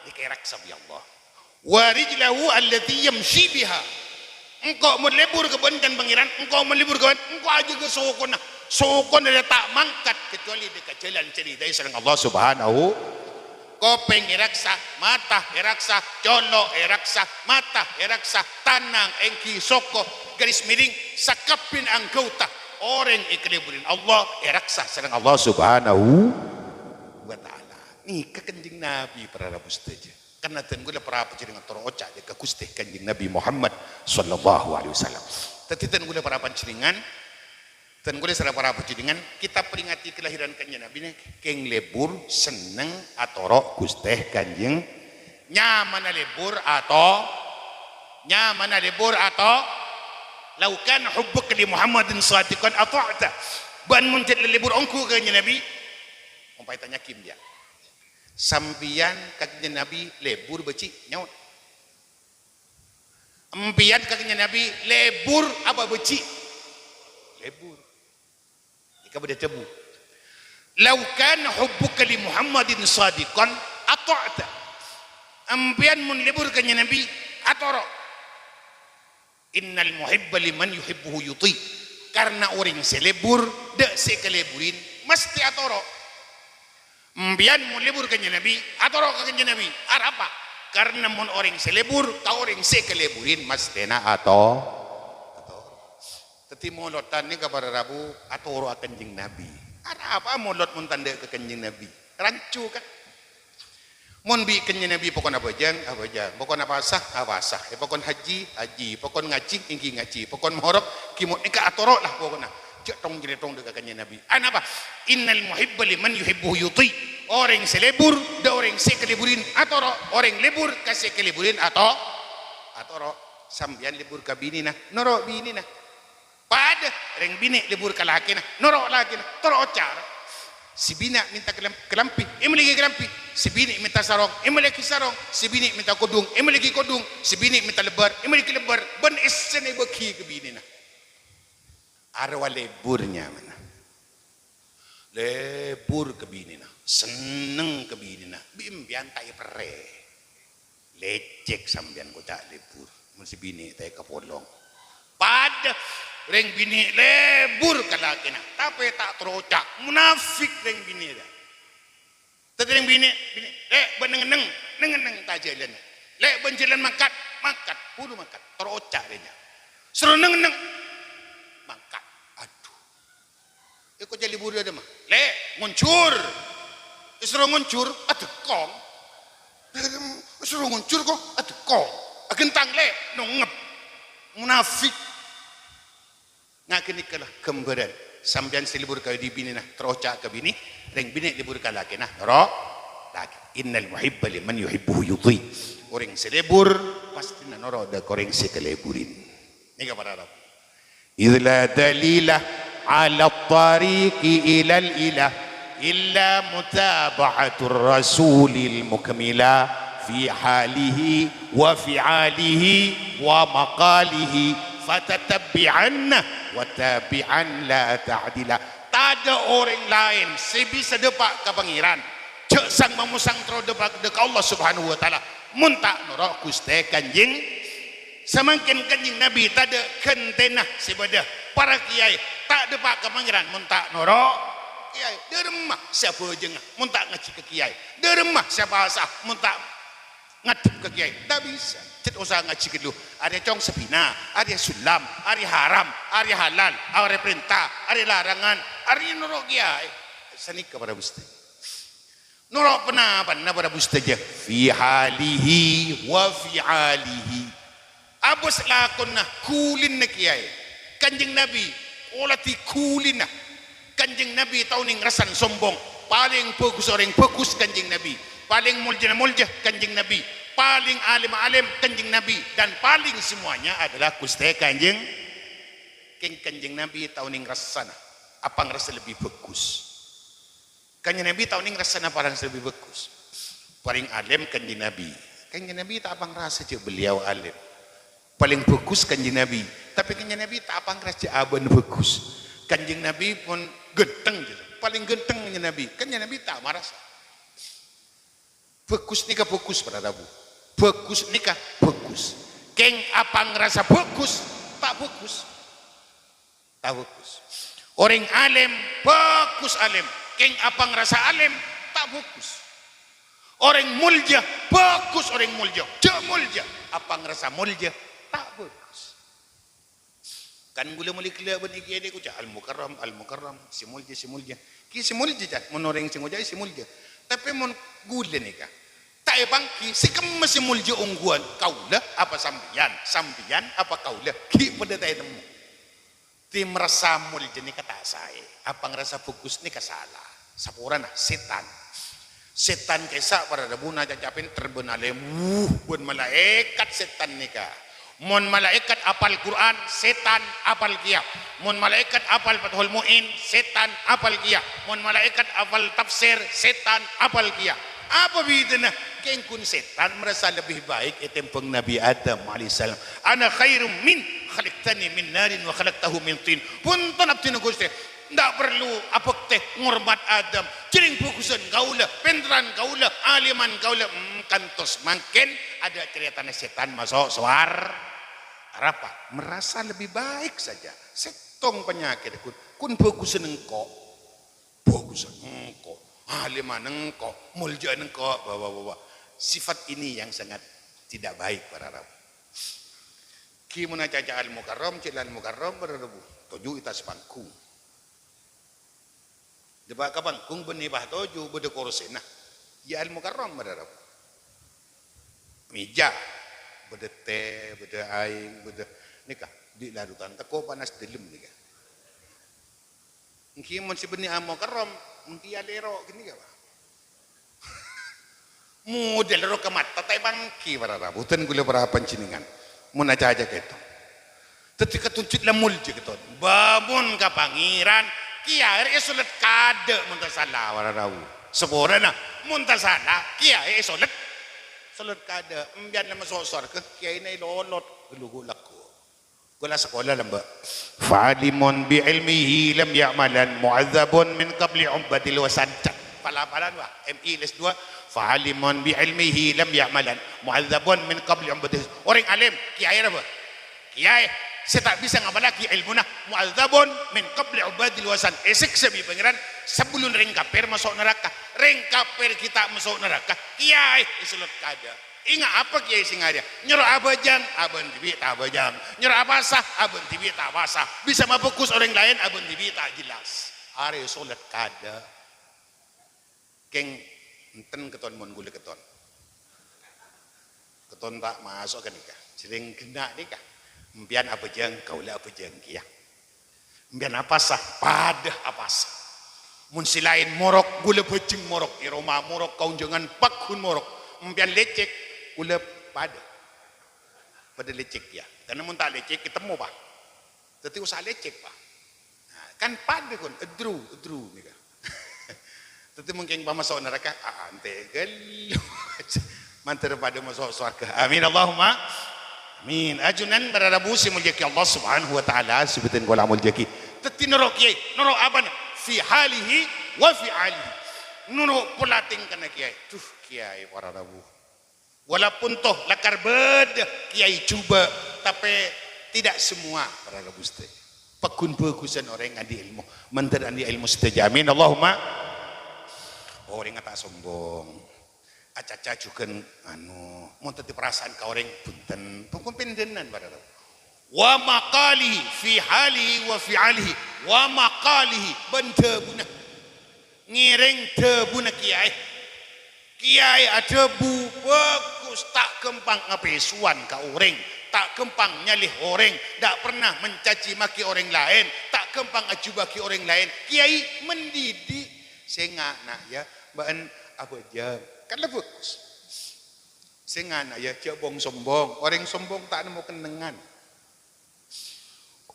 Nèka èraksa bi' Allah. "Wa rijlahu allati yamshi biha." Engko' mon lebur ka bâ'na, can Pangèran, engko' mon lebur ka bâ'na, engko' ajâgâ sokona. Sokona rèya ta' mangkat kecuali dâ' ka jhâlân sè èridai sareng Allah Subhanahu. Kopèng èraksa, mata èraksa, colo' èraksa, mata èraksa, tanang èngghi soko, garis miring, sakabbhiyânna anggota orèng èkaleburin Allah èraksa sareng Allah Subhanahu wa Ta'ala. Nèka Kanjeng Nabi, para rabu sadhâjâ. Karna dân kaulâ para panjhennengngan toro' oca' dâ' ka Ghustè Kanjeng Nabi Muhammad sallallahu alaihi wasallam. Dhâddhi dân kaulâ para panjhennengngan, dân kaulâ sareng para panjhennengngan, kita peringati kelahiran Kanjeng Nabi nè, kèng lebur senneng atoro' Ghustè Kanjeng. Nyamana lebur ato, nyamana lebur ato, "Lau kana hubbuka li Muhammadin shadiqan ata'ta." Bâ'na mon jhât lebur ongghu ka Kanjeng Nabi, mon pas ètanya'aghi, ya. Sampèyan ka Kanjeng Nabi lebur bâji', nyaot. Empèyan ka Kanjeng Nabi lebur apa bâji'? Lebur. Nèka bâdâ dhâbu, "Lau kana hubbuka li Muhammadin shadiqan ata'ta." Empèyan mon lebur ka Kanjeng Nabi, atoro'. "Innal muhibba liman yuhibbuhu yuti'." Karna orèng sè lebur dâ' sè èkaleburin, mastè atoro'. Empèyan mon lebur ka Kanjeng Nabi, atoro' ka Kanjeng Nabi. Arapa? Karna mon orèng sè lebur ka orèng sè èkaleburin, mastèna ato-, atoro'. Dhâddhi molodhân nèka para rabu atoro'a Kanjeng Nabi. Arapa molod mon tandhâ' ka Kanjeng Nabi? Rancu, kan? Mon bi' Kanjeng Nabi pokon abhâjâng, abhâjâng. Pokon apasa, apasa. È pokon hajji, hajji. Pokon ngajhi, èngghi ngajhi. Pokon morok, ghi' mo-, èngka atoro' la pokona. Jhâ' tong-cèlètong dâ' ka Kanjeng Nabi. Anapa? "Innal muhibba liman yuhibbuhu yuti'." Orèng sè lebur dâ' orèng sè èkaleburin atoro'. Orèng lebur ka sè èkaleburin ato-, atoro'. Sampèyan lebur ka binèna, noro' binèna. Padâ, rèng binè' lebur ka lakèna, noro' lakèna, toro' oca'. Sè binè' mènta kalam-, kalambhi, èmellèaghi kalambhi. Sè binè' mènta sarong, èmellèaghi sarong. Sè binè' mènta kodhung, èmellèaghi kodhung. Sè binè' mènta lebbâr, èmellèaghi lebbâr. Bân essèna èbâghi ka binèna. Arowa lebur nyamana. Lebur ka binèna, senneng ka binèna, bi' empèyan ta' èperrè. Lècèk sampèyan koca' lebur, mon sè binè' ta' èkapolong. Padâ rèng binè' lebur ka lakèna, tapè ta' toro' oca', monafèk rèng binè' rèya. Dhâddhi rèng binè', binè', "Lè', bâ' neng-enneng, neng-enneng ta' jhâlân. Lè', bâ' jhâlân mangkat, mangkat, buru mangkat, toro' oca' rèya. Soro neng-enneng, mangkat." Adhu. Èkoca' lebur dâ' remma. "Lè', ngonjhur." Èsoro ngonjhur, adhekkong. Èsoro ngonjhur kok, adhekkong. Aghentang, "Lè', nongngep." Monafèk. Nga' ghânèka la ghâmbhârân. Sampèyan sè lebur ka dhi binèna, toro' oca' ka binè', rèng binè' lebur ka lakèna, toro' "Innal muhibba liman yuhibbuhu yuthi'u." Orèng sè lebur pastèna noro' dâ' ka orèng sè kalebburin. Nèka para rabu. "Idz la dalila 'ala thariqi ilal ilah illa mutaba'atur rasulil mukmila fi halihi wa fi'alihi wa maqalihi fatatabbi'anna wa tabi'an la ta'dila." Tadâ' orèng laèn sè bisa dâpa' ka Pangèran, jhâ' sang-mamosang terro dâpa' dâ' ka Allah Subhanahu wa Ta'ala, mon ta' noro' Ghustè Kanjeng. Samangkèn Kanjeng Nabi tadâ' ghântèna sè bâdâ. Para kèyaè ta' dâpa' ka Pangèran mon ta' noro' kèyaè. Dâremma sè abhâjângnga mon ta' ngajhi ka kèyaè? Dâremma sè apasa mon ta' ngadhep ka kèyaè? Ta' bisa. Cè' osa ngajhi ghâllu. Arèya cong sabina, arèya sullam, arèya haram, arèya halal, arèya parènta, arèya larangan, arèya noro' kèyaè. Sanèka para Ghustè. Noro' ponapana para Ghustè jâ? Fi halihi wa fi'alihi. Abâs lakonna, ghulina kèyaè. Kanjeng Nabi, poladi ghulina. Kanjeng Nabi ta' onèng rassana sombong. Palèng bhâghus orèng bhâghus Kanjeng Nabi. Palèng moljâna molja Kanjeng Nabi. Palèng alèmma alèm Kanjeng Nabi. Dan paling semuanya adalah Ghustè Kanjeng. Kèng Kanjeng Nabi ta' onèng rassana apangrasa lebbi bhâghus. Kanjeng Nabi ta' onèng rassana parangnga sè lebbi bhâghus. Palèng alèm Kanjeng Nabi. Kanjeng Nabi ta' apangrasa jâ' beliau alèm. Palèng bhâghus Kanjeng Nabi. Tapè Kanjeng Nabi ta' apangrasa jâ' abâ'na bhâghus. Kanjeng Nabi pon ghântheng, jâ'. Palèng ghântheng Kanjeng Nabi. Kanjeng Nabi ta' marasa. Bhâghus nèka bhâghus, para rabu. Bhâghus nèka bhâghus. Kèng apangrasa bhâghus, ta' bhâghus. Ta' bhâghus. Orèng alèm, bhâghus alèm. Kèng apangrasa alèm, ta' bhâghus. Orèng molja, bhâghus orèng molja. Jâ' molja. Apangrasa molja, ta' bhâghus. Kan ghulâ molè ghellâ' bân iki ènè' koca' Al-Mukarram, Al-Mukarram, sè molja, sè molja. Kèya sè molja, jâ'. Mon orèng sè ngoca'è sè molja. Tapè mon ghulâ nèka, ta' èpangghi, sè kemma sè molja ongghuwân, kaulâ apa sampèyan, sampèyan apa kaulâ, ghi' padâ ta' ètemmo. Tim rasa molja nèka ta' saè, apangrasa bhâghus nèka sala. Saporana, sètan. Sètan kèsa para rabu na caca pènter bân alèm, wuh, bân malaèkat sètan nèka. Mon malaèkat apal Qur'an, sètan apal kèya. Mon malaèkat apal Fathul Mu'in, sètan apal kèya. Mon malaèkat apal tafsir, sètan apal kèya. Apa bhidhâna? Kèng ghun sètan marasa lebbi baik ètèmbhâng Nabbhi Adam alaihissalam. "Ana khairum min, khalaqtani min narin wa khalaqtahu min tin." Bhunten abdhina Ghustè, ta' parlo abhâktè ngormat Adam. Jhâreng bhâghusân kaulâ, pènterran kaulâ, alèman kaulâ. Hmm, kantos mangkèn adâ' carètana sètan maso' sowar-, arapa? Merasa lebih baik saja. Sèttong panyakèt, ghun, ghun bhâghusân engko'. Bhâghusân engko', alèman engko', moljâ'ân engko', wa, wa, wa, wa. Sifat ini yang sangat tidak baik, para rabu. Ghi' mon acaca Al-Mukarram, cè' la Al-Mukarram, para rabu. Toju' è attas panggung. Dâpa' ka panggung bânnè pas toju', bâdâ korsèna. Iyâ Al-Mukarram, para rabu. Mèja, bâdâ tè, bâdâ aèng, bâdâ, nèka, dhi' larutan, tèko panas dâlem nèka. Èngghi mon sè bânnè Al-Mukarram, èngghi alèro' ghânèka, Pa'. Model ro ka mata, ta' èpangghi para rabu, bhunten ghulâ para panjhennengngan. Mon acaca kèto. Dhâddhi katonjhut la molja kèto. Bâ, mon ka Pangèran, kèyaè rè èsolèt kaadâ' mon ta' sala para rabu. Saporana, mon ta' sala, kèyaè èsolèt. Solèt kaadâ', empèyan la maso' sowarghâ, kèyaèna èlolot, ghâllu ghu' lagghu'. Kaulâ sakola lambâ'. "Fa'alimun bi ilmihi lam ya'malan, mu'adzabun min qabli ubadil wasan." Cak, pal-apalan, wah, M I S dua. "Fa'alimun bi ilmihi lam ya'malan, mu'adzabun min qabli ubadil." Orèng alim, kèyaè apa? Kèyaè sè ta' bisa ngapallaghi èlmona, mu'adzabun min qabli ubadil wasan. Èsèksa bi' Pangèran sabellunna rèng kafir maso' naraka. Rèng kafir ghi' ta' maso' naraka, kèyaè èsolèt kaadâ'. Enga' apa kèyaè sè ngarèya? Nyoro abhâjâng, abâ'na dhibi' ta' abhâjâng. Nyoro apasa, abâ'na dhibi' ta' apasa. Bisa mabhâghus orèng laèn, abâ'na dhibi' ta' jelas. Arèya solèt kaadâ'. Kèng, enten kèton mon ghulâ kèton. Kèton ta' maso' ghânèka. Jhâreng ghenna' nèka. Empèyan abhâjâng, kaulâ abhâjâng kèya. Empèyan apasa, padâ apasa. Mon sè laèn morok, ghulâ bhâjheng morok, è roma morok, ka onjhângan pagghun morok. Empèyan lècèk, ghulâ padâ. Padâ lècèk, yâ. Karna mon ta' lècèk, ètemmo, Pa'. Dhâddhi osa lècèk, Pa'. Nah, kan padâ, kon, edru, edru, nèka. Dhâddhi mon kèng pamaso' naraka, a-, antè' ghâllu. Mandhâr padâ maso' sowarghâ. Amin, Allahumma amin. Ajunan para rabu sè moljâ'aghi Allah Subhanahu wa Ta'ala, sè bhâdhân kaulâ moljâ'aghi. Dhâddhi noro' kèyaè, noro' apana? Fi halihi wa fi alihi. Noro' pola tèngkana kèyaè. Duh, kèyaè para rabu. Walaupun toh lakar bâdâ kèyaè jhubâ', tapè tidak semua para rabu sadhâjâ. Pagghun bhâghusân orèng andi' èlmo. Mandhâr andi' èlmo sadhâjâ. Amin. Allahumma. Orèngnga ta' sombong. Acaca jhughân, anu, mon dhâddhi parasaan ka orèng, bhunten. Pokok pendhenan, para rabu. Wa maqalihi fi halihi wa fi alihi. Wa maqalihi, bân dhâbuna. Ngèrèng dhâbuna kèyaè. Kèyaè adhâbu bhâghus, ta' ghâmpang apèsowan ka orèng, ta' ghâmpang nyalè orèng, ta' pernah mencaci maki orèng laèn, ta' ghâmpang ajhubâ'aghi orèng laèn. Kèyaè mendidik. Sènga', Na', yâ, bâ'ân abhâjâng. Kan la bhâghus. Sènga', Na', yâ, jhâ' bhung-sombhung. Orèng sombong ta' nemmo kennengngan.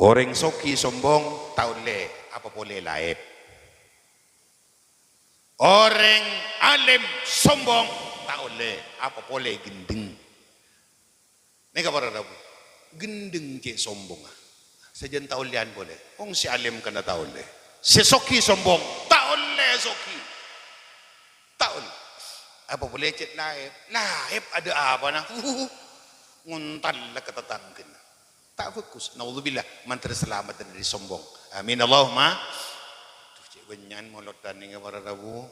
Orèng soghi sombong ta' ollè, apa polè laèp. Orèng alèm sombong ta' ollè, apa polè ghendheng. Nèka para rabu. Ghendheng cè' sombongnga. Sajân ta' ollèyan polè. Wong sè alèm kana ta' ollè. Sè soghi sombong, ta' ollè soghi. Ta' ollè. Apa polè cè' laèp. Laèp adâ' apana? Ngontalla ka tatangghâna. Ta' bhâghus. Naudzubillah. Mandhâr salamet dhâri sombong. Amin. Allahumma. Duh, cè' bânnya'an molodhân nèka para rabu.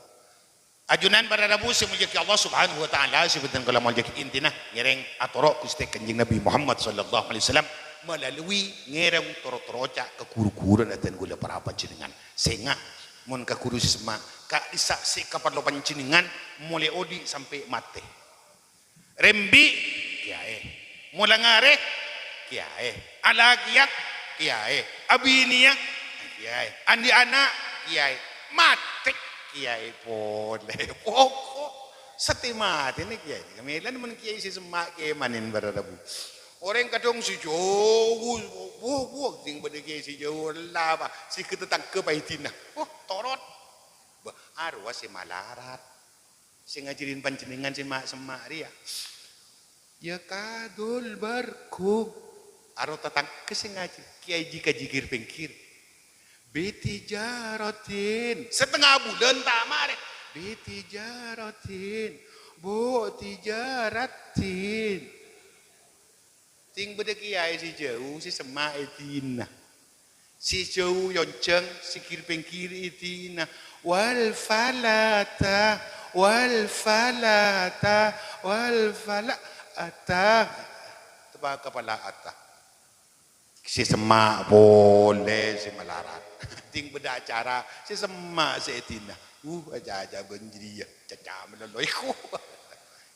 Ajunan para rabu sè moljâ'aghi Allah Subhanahu wa Ta'ala, sè bhâdhân kaulâ moljâ'aghi, intina ngèrèng atoro' Ghustè Kanjeng Nabi Muhammad sallallahu alaihi wasallam malalui ngèrèng toro-toro oca' ka ru-ghuruna dhân kaulâ para panjhennengngan. Sènga', mon ka ru sè semma', ka'dhissa' sè èkaparlo panjhennengngan molaè odi' sampè' matè. Rembi', kèyaè. Mola ngarè, kèyaè. Alakèyan, kèyaè. Abinèyan, kèyaè. Andi' ana', kèyaè. Matè, kèyaè polè. Pokok satèya matèna kèyaè. Kamèlan mon kèyaè sè semma' kèmanèn para rabu. Orèng kadhâng sè jhâu, wah, wah, sing bâdâ kèyaè sè jhâu, la, Pa', sè ka tatangghâ paèdina. Wah, torot. Bâh, arowa sè malarat. Sè ngajhârin panjhennengngan sè ma'-semma' rèya. Ya kadul bargum. Aro tatangghâ sè ngajhâr. Kèyaè jika jikir pèngghir. Bitijaratin. Satengnga bulân ta' marè. Bitijaratin. Bu tijaratin. Tèng bâdâ kèyaè sè jhâu, sè semma' èdina. Sè jhâu èonjhâng, sè kir-pèngghir èdina. Wal falata, wal falata, wal falata. Teppa' ka pala'ata. Sè semma' polè sè malarat. Tèng bâdâ acara, sè semma' sè èdina. Uh, aca-aca bân jârèya. Caca malolo iku.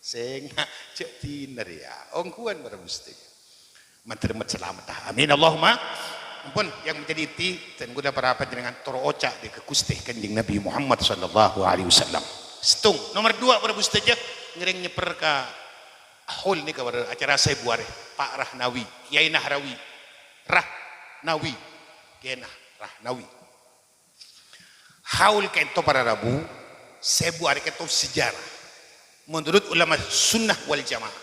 Sènga' jhâ' dina rèya. Ongghuwân para mustè. Mandhâr met-salamet. Amin. Allahumma. Ampon, yang menjadi inti, dhân kaulâ para panjhennengngan toro' oca' dâ' ka Ghustè Kanjeng Nabi Muhammad sallallahu alaihi wasallam. Sèttong. Nomor dua, para mustè, ngèrèng nyèpper ka haul nèka para acara sèbu arè. Pa' Rahnawi, Kèyaè Nahrawi. Rahnawi. Kèyaè Nah-, Rahnawi. Haul ka'dinto para rabu, sèbu arè ka'dinto sejarah. Menurut ulama sunnah wal jamaah,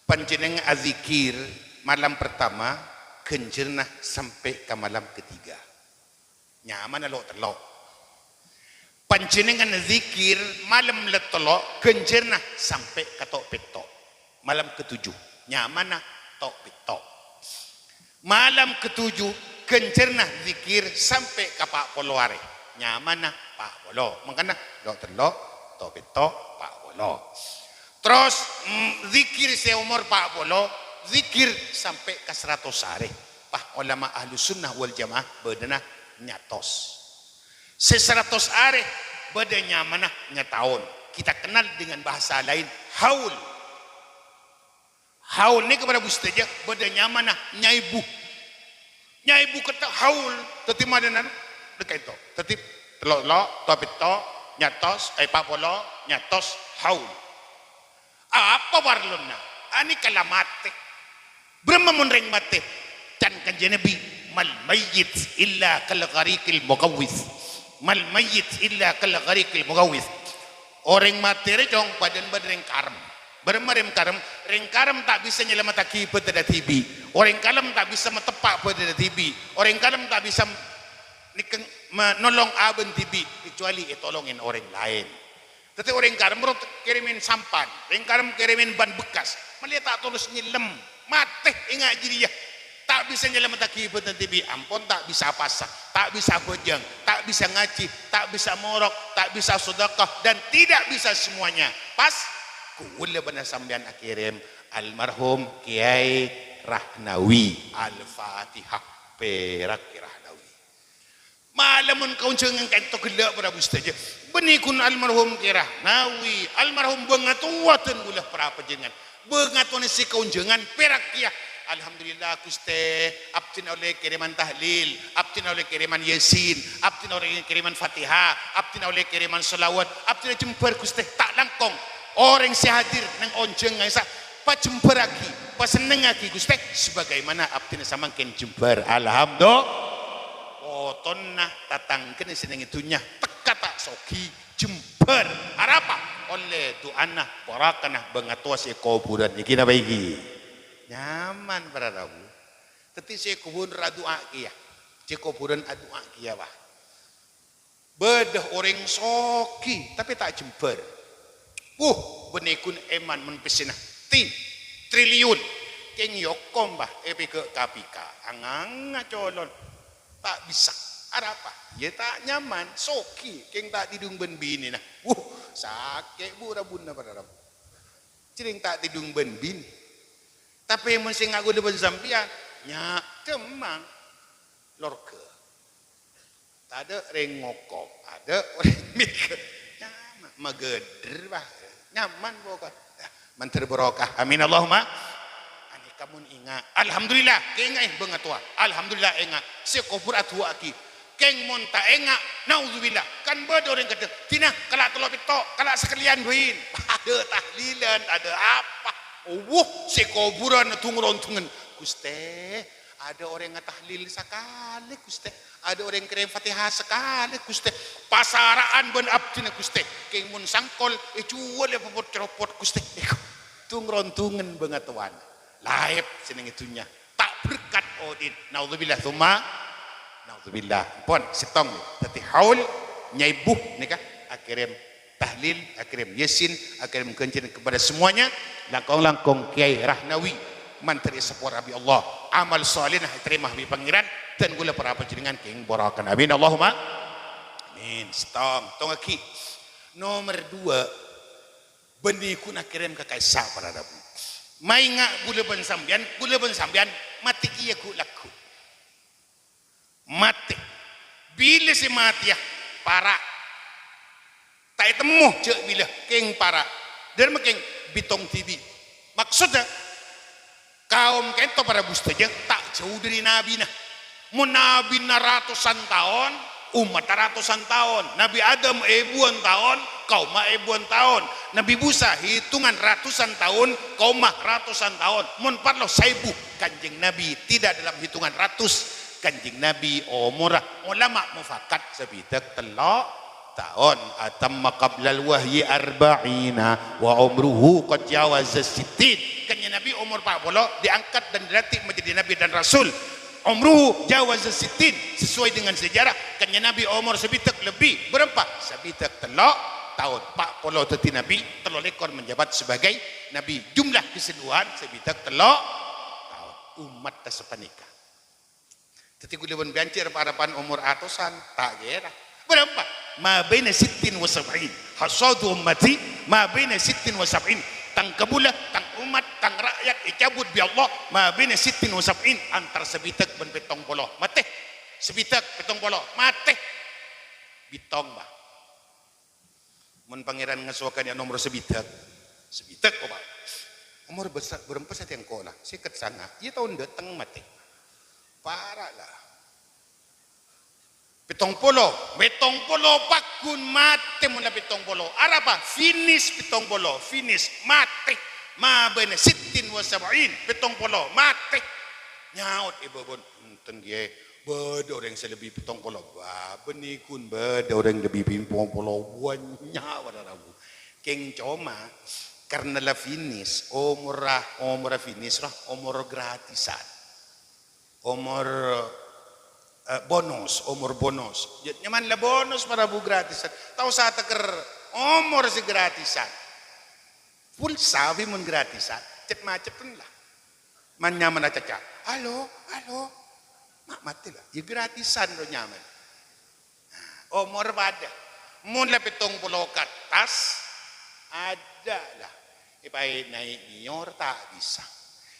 panjhennengngan adzikir malam pertama, ghânjhârânna sampè' ka malam ketiga. Nyamana lo' tello'. Panjhennengngan dzikir malam lo' tello', ghânjhârânna sampè' ka to'-pètto'. Malam ketujuh, nyamana to'-pètto'. Malam ketujuh, ghânjhârânna dzikir sampè' ka pa' polo arè. Nyamana pa' polo. Mangkana, lo' tello', to'-pètto', pa' polo. Terros, mm, dzikir sè omor pa' polo, dzikir sampè' ka saratos arè. Pas olama ahlu sunnah wal jamaah bâdâna nyatos. Sè saratos arè bâdâ nyamana nyataon. Kita kenal dengan bahasa lain, haul. Haul nèka para mustè bâdâ nyamana nyaibu. Nyaibu kèta haul, dhâddhi mananan dâ' ka'dinto. Dhâddhi Tello'-tello', to petto', nyatos, eh, pa' polo, nyatos, haul. Apa parlona? Anèka la matè. Bârâmma mon rèng matè? Can Kanjeng Nabi, "Mal mayyit illa kal ghariqil mughawwits." "Mal mayyit illa kal ghariqil mughawwits." Orèng matè rè, Cong, padâna bân rèng karem. Bârâmma rèng karem? Rèng karem ta' bisa nyalamettaghi bhâdhânna dhibi'. Orèng karem ta' bisa mateppa' bhâdhânna dhibi'. Orèng karem ta' bisa nèkeng, ma-, nolong abâ'na dhibi', kecuali ètolongè orèng laèn. Dhâddhi orèng karem ro kèrèmè sampan, rèng karem kèrèmè ban bekas, malè ta' tolos nyellem, matè enga' jârèya. Ta' bisa nyalamettaghi bhâdhân dhibi', ampon ta' bisa pasa, ta' bisa bhâjâng, ta' bisa ngajhi, ta' bisa morok, ta' bisa sedekah, dan tidak bisa semuanya. Pas kaulâ bân sampèyan akèrèm almarhum Kèyaè Rahnawi. Al-Fatihah, pèrak Kèyaè Rahnawi. Mala mon kaonjhângan ka'dinto ghellâ' para rabu sadhâjâ. Bânnè ghun almarhum Kèyaè Rahnawi, almarhum bângatowa dân kaulâ para panjhennengngan. Bângatowana sè kaonjhângan pèrak kèya. Alhamdulillah, Ghustè, abdhina ollè kèrèman tahlil, abdhina ollè kèrèman Yasin, abdhina ollè kèrèman Fatihah, abdhina ollè kèrèman shalawat, abdhina jembhâr, Ghustè, ta' langkong. Orèng sè hadir neng onjhângan ka'dinto pajembhârraghi, pasennengngaghi, Ghustè, sabagaimana abdhina samangkèn jembhâr. Alhamdulillah. Potona tatangghâna sè neng è dhunnya, tekka ta' soghi, jembhâr. Arapa? Ollè du'ana, bhârâkana bângatowa sè kobhurân. Iki napa iki? Nyaman, para rabu. Dhâddhi sè kobhurân adu'a kèya. Sè kobhurân adu'a kèya, wah. Bâdâ orèng soghi, tapè ta' jembhâr. Wuh, bânnè ghun èman mon pèssèna. Ti, triliun. Kèng yâ okom, bâh, èpèghâ' K P K. Anganga colon. Ta' bisa. Arapa? Yâ ta' nyaman. Soghi, kèng ta' tèdung bân binèna. Wuh, sakè' bu-rabuna para rabu. Jhârèng ta' tèdung bân binè. Tapè mon sè ngako kaulâ bân sampèyan, nya' dhâmmang. Lorghâ. Tadâ' rèng ngokom, adâ' orèng mèghâ. Nyaman, maghâdhâr, bâh. Nyaman pokok. Mandhâr barokah. Amin, Allahumma. Anèka mon enga'. Alhamdulillah, kaènga'è bângatowa. Alhamdulillah, enga'. Sè kobhur adu'aaghi. Kèng mon ta' enga', naudzubillah. Kan bâdâ orèng kadhâng, "Dina, kala' tello' petto', kala' sakalèyan bhâi." Tadâ' tahlilan, tadâ' apa. Wuh, sè kobhurân dung-rondungan. "Ghustè, adâ' orèng atahlil sakalè, Ghustè. Adâ' orèng kèrèm Fatihah sakalè, Ghustè. Pasara'an bân abdhina, Ghustè. Kèng mon sangkol, èjhuwâl, èpopot-copot, Ghustè." Dung-rondungan bângatowana. Laèp sè neng è dhunnya. Ta' berkat odi'na. Naudzubillah, tsumma naudzubillah. Pon, sèttong. Dhâddhi haul, nyaibu, nèka, akèrèm tahlil, akèrèm Yasin, akèrèm ghânjhârân kepada semuanya, langkong-langkong Kèyaè Rahnawi, mandhâr èsapora bi' Allah, amal shalèhna ètarèma bi' Pangèran, dân kaulâ para panjhennengngan kèng bhârâkana. Amin, Allahumma amin. Sèttong, tongaghi. Nomer dua, bânnè ghun akèrèm ka ka'issa' para rabu. Maènga' kaulâ bân sampèyan, kaulâ bân sampèyan matè kèya ghu'-lagghu'. Matè. Bilâ sè matèya? Para'. Ta' ètemmo jhâ' bilâ, kèng para'. Dârâmma kèng? Bhitung dhibi'. Maksodda, kaum ka'dinto para rabu sadhâjâ ta' jâu dâri nabina. Mon nabina ratosan taon, ommatta ratosan taon. Nabi Adam èbuwân taon, kaomma èbuwân taon. Nabi Musa hitungan ratosan taon, kaomma ratosan taon. Mon parlo saèbu, Kanjeng Nabi tidak dalam hitungan ratus. Kanjeng Nabi omorra, ulama mufakat, sabidhâk tello' taon. Atamma qablal wahyi arba'ina wa umruhu qad jawaza sittin. Kanjeng Nabi omor empat puluh, diangkat dan dilantik menjadi nabi dan rasul. Umruhu jawaza sittin, sesuai dengan sejarah. Kanjeng Nabi omor sabidhâk lebbi, bârâmpa? Sabidhâk tello' taon. Empat puluh dhâddhi nabi, tello lèkor menjabat sebagai nabi. Jumlah keseluruhan sabidhâk tello' taon. Ommatta sapanèka. Dhâddhi kaulâ bân bhâi jhâ' rep-arepan omor atosan, ta' kèra. Bârâmpa? Ma baina sittin wa sab'in. Hasadu ummati ma baina sittin wa sab'in. Tang kabulâ, tang ommat, tang ra'yat ècabut bi' Allah ma baina sittin wa sab'in, antar sabidhâk bân pèttong polo. Matè. Sabidhâk, pèttong polo. Matè. Bhitung, bâh. Mon Pangèran ngasowa ka niya' nomor sabidhâk, sabidhâk, Bapak. Omor bâsa-, bârâmpa satèya engko' la? Sèket sanga'. Iyâ, taon dâteng matè. Para' la. Pèttong polo, pèttong polo paggun matè mon la pèttong polo. Arapa? Finish pèttong polo, finish, matè. Ma baina sittin wa sab'in, pèttong polo, matè. Nyaot è bâbâna, "Enten, Kèyaè, bâdâ orèng sè lebbi pèttong polo." Wah, bânnè ghun bâdâ orèng lebbi pèttong polo, bânnya' para rabu. Kèng coma, karna la finish, omorra, omorra finish, rowa, omor gratisan. Omor, eh, bonus, omor bonus. Ya, nyamana la bonus para rabu gratisan. Ta' osa tèkèr omor sè gratisan. Pulsa bi' mon gratisan, cet-macetan la. Man nyamana caca, "Halo, halo." Ma' matè la. Ya gratisan rowa nyamana. Omor padâ. Mon la pèttong polo ka attas, adâ' la. Èpaènaè nèyor ta' bisa.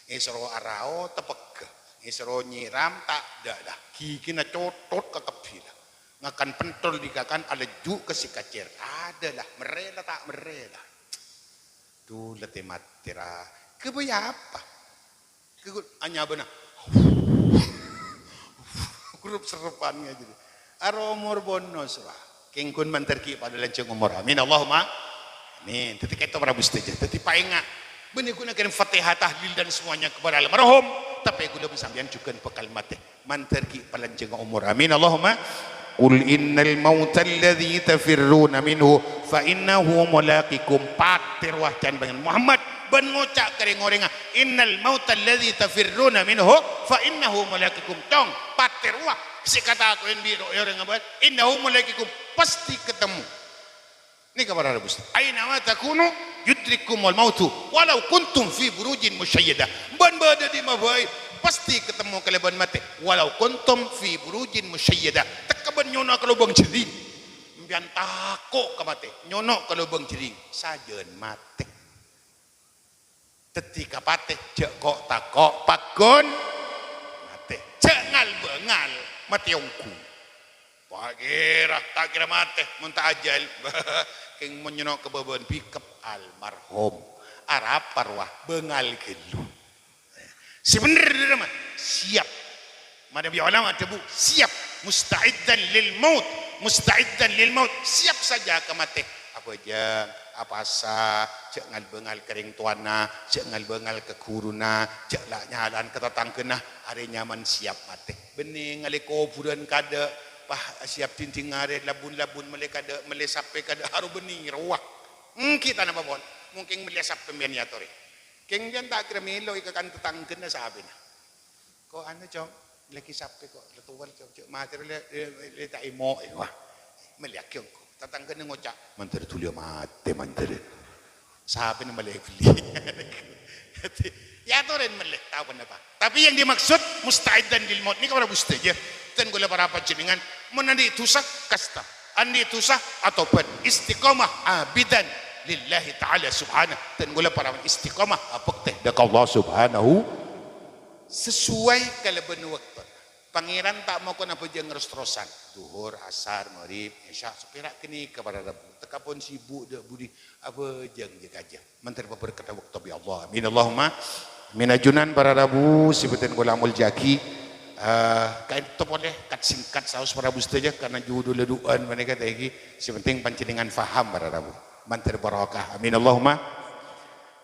Èsoro arao tepegghâ. Èsoro nyèram ta' adâ' la. Ghighina cotot kakebbhi la. Ngakan pentol dikakan alejju' ka sè kacèr. Adâ' la. Merrè la ta' merrè la. Dhu la tè-matè ra. Ghâbây apa? Ghâgghul anyabâna. Gurep-serrepan ngajâri. Aro omor bonus, wah. Kèng ghun mandhâr ghi' padâ lanjhâng omor. Amin. Allahumma amin. Dhâddhi kèto para rabu sadhâjâ. Dhâddhi paènga'. Bânnè ghun akhirin Fatihah, tahlil dan semuanya kepada almarhum. Tapè kaulâ bân sampèyan jhughân bhâkal matè. Mandhâr ghi' palanjhângnga omor. Amin. Allahumma. "Qul innal mauta alladzi tafirruna minhu fa innahu mulaqikum." Patè rowa can bân Muhammad, bân ngoca' ka rèng-orèngnga, "Innal mauta alladzi tafirruna minhu fa innahu mulaqikum." Cong, patè rowa sè èkatako'è bi' ro-, orèng abâ', "Innahu mulaqikum." Pastè katemmo. Nèka para rabu sadhâjâ. "Aina ma takunu yudrikkumul mautu walau kuntum fi burujin musyayyadah." Bân bâdâ è dimma bhâi, pastè katemmo kalabân matè. "Walau kuntum fi burujin musyayyadah." Tekka bân nyono' ka lobâng jhâring. Sampèyan tako' ka matè, nyono' ka lobâng jhâring. Sajân matè. Dhâddhi ka patè, jhâ' ko'-tako', pagghun matè. Jhâ' ngal-bângal, matè ongghu. Pakèra, ta' kèra matè, mon ta' ajhâl. Kèng mon nyono' ka bâbâna bhikep, almarhum. Arapa rowa, bângal ghâllu. Sè bhendher dâri rèma, siap. Manabi ulama adhâbu, siap, musta'iddan lil maut, musta'iddan lil maut, siap saja ka matè. Abhâjâng, apasa, jhâ' ngal-bângal ka rèng towana, jhâ' ngal-bângal ka ghuruna, jhâ' la-, nyala'an ka tatangghâna, arè nyamana siap matè. Bânnè ngalè kobhurân kaadâ', pas siap dinding arè, labun-labun mellè kaadâ', mellè sapè kaadâ', aro bânnè rowa. Ènggi ta' napa pon, mungkin mellè sapè sampèyan èyatorè. Kèng sampèyan ta' kèra mèlo èkakan tatangghâna sapèna. Ko' anu, Cong, lagi sapè ko', la towa, Cong, jhâ' matè, lè, lè, lè ta' èmo'è, wah. Mellèyaghi ongghu. Tatangghâna ngoca', "Mandhâr dhuli matè, mandhâr." Sapèna mellè bellè. Èyatorè mellè, tao ponapa. Tapi yang dimaksud musta'iddan lil maut nèka para rabu sadhâjâ. Dân kaulâ para panjhennengngan, mon andi' dhusa, kasta. Andi' dhusa, atobhât. Istiqomah, abidan lillahi ta'ala subhanahu. Dân kaulâ para istiqomah, abhâktè dâ' ka Allah subhanahu. Sesuai kalabân bâkto. Pangèran ta' mokon abhâjâng ros-terrosan. Dhuhur, asar, maghrib, isya, sapèra' ghânèka para rabu. Tekka pon sibuk dâ' budi, abhâjâng jâ-kajâ. Mandhâr pabherkadhâ bâkto bi' Allah. Amin. Allahumma amin. Ajunan para rabu, sè bhâdhân kaulâ molja'aghi. Eh, kaènto polè, kat-singkat saos para rabu sadhâjâ, karna judhulla du'âna panèka ta' ènggi. Sè penting panjhennengngan paham para rabu. Mandhâr barokah. Amin. Allahumma.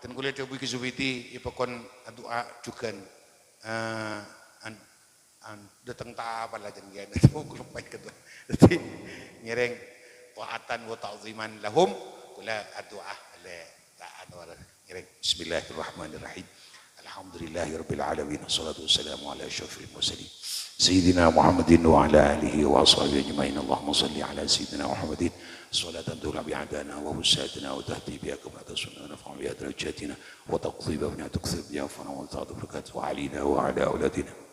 Dân kaulâ dhâbuwi Ki Zubaidi, èpakon adu'a jhughân. Eh, an-, an-, dâteng ta' apa la jhân kèya, dâteng kulâ paèng ketua. Dhâddhi, ngèrèng ta'atan wa ta'ziman lahum, kulâ adu'a, lè, ta' anu, ngèrèng. Bismillahirrahmanirrahim. Alhamdulillahi rabbil alamin, wassalatu wassalamu ala asyrafil mursalin, Sayyidina Muhammadin wa ala alihi wa ashabihi ajma'in. Allahumma shalli ala Sayyidina Muhammadin, salatan tu'la biha adana wa husatana wa tahdi biha kamalata sunnah wa nafa'u biha darajatina. وتقضي بها وتكثر بها فضلا وتعظم بها بركاتها علينا وعلى أولادنا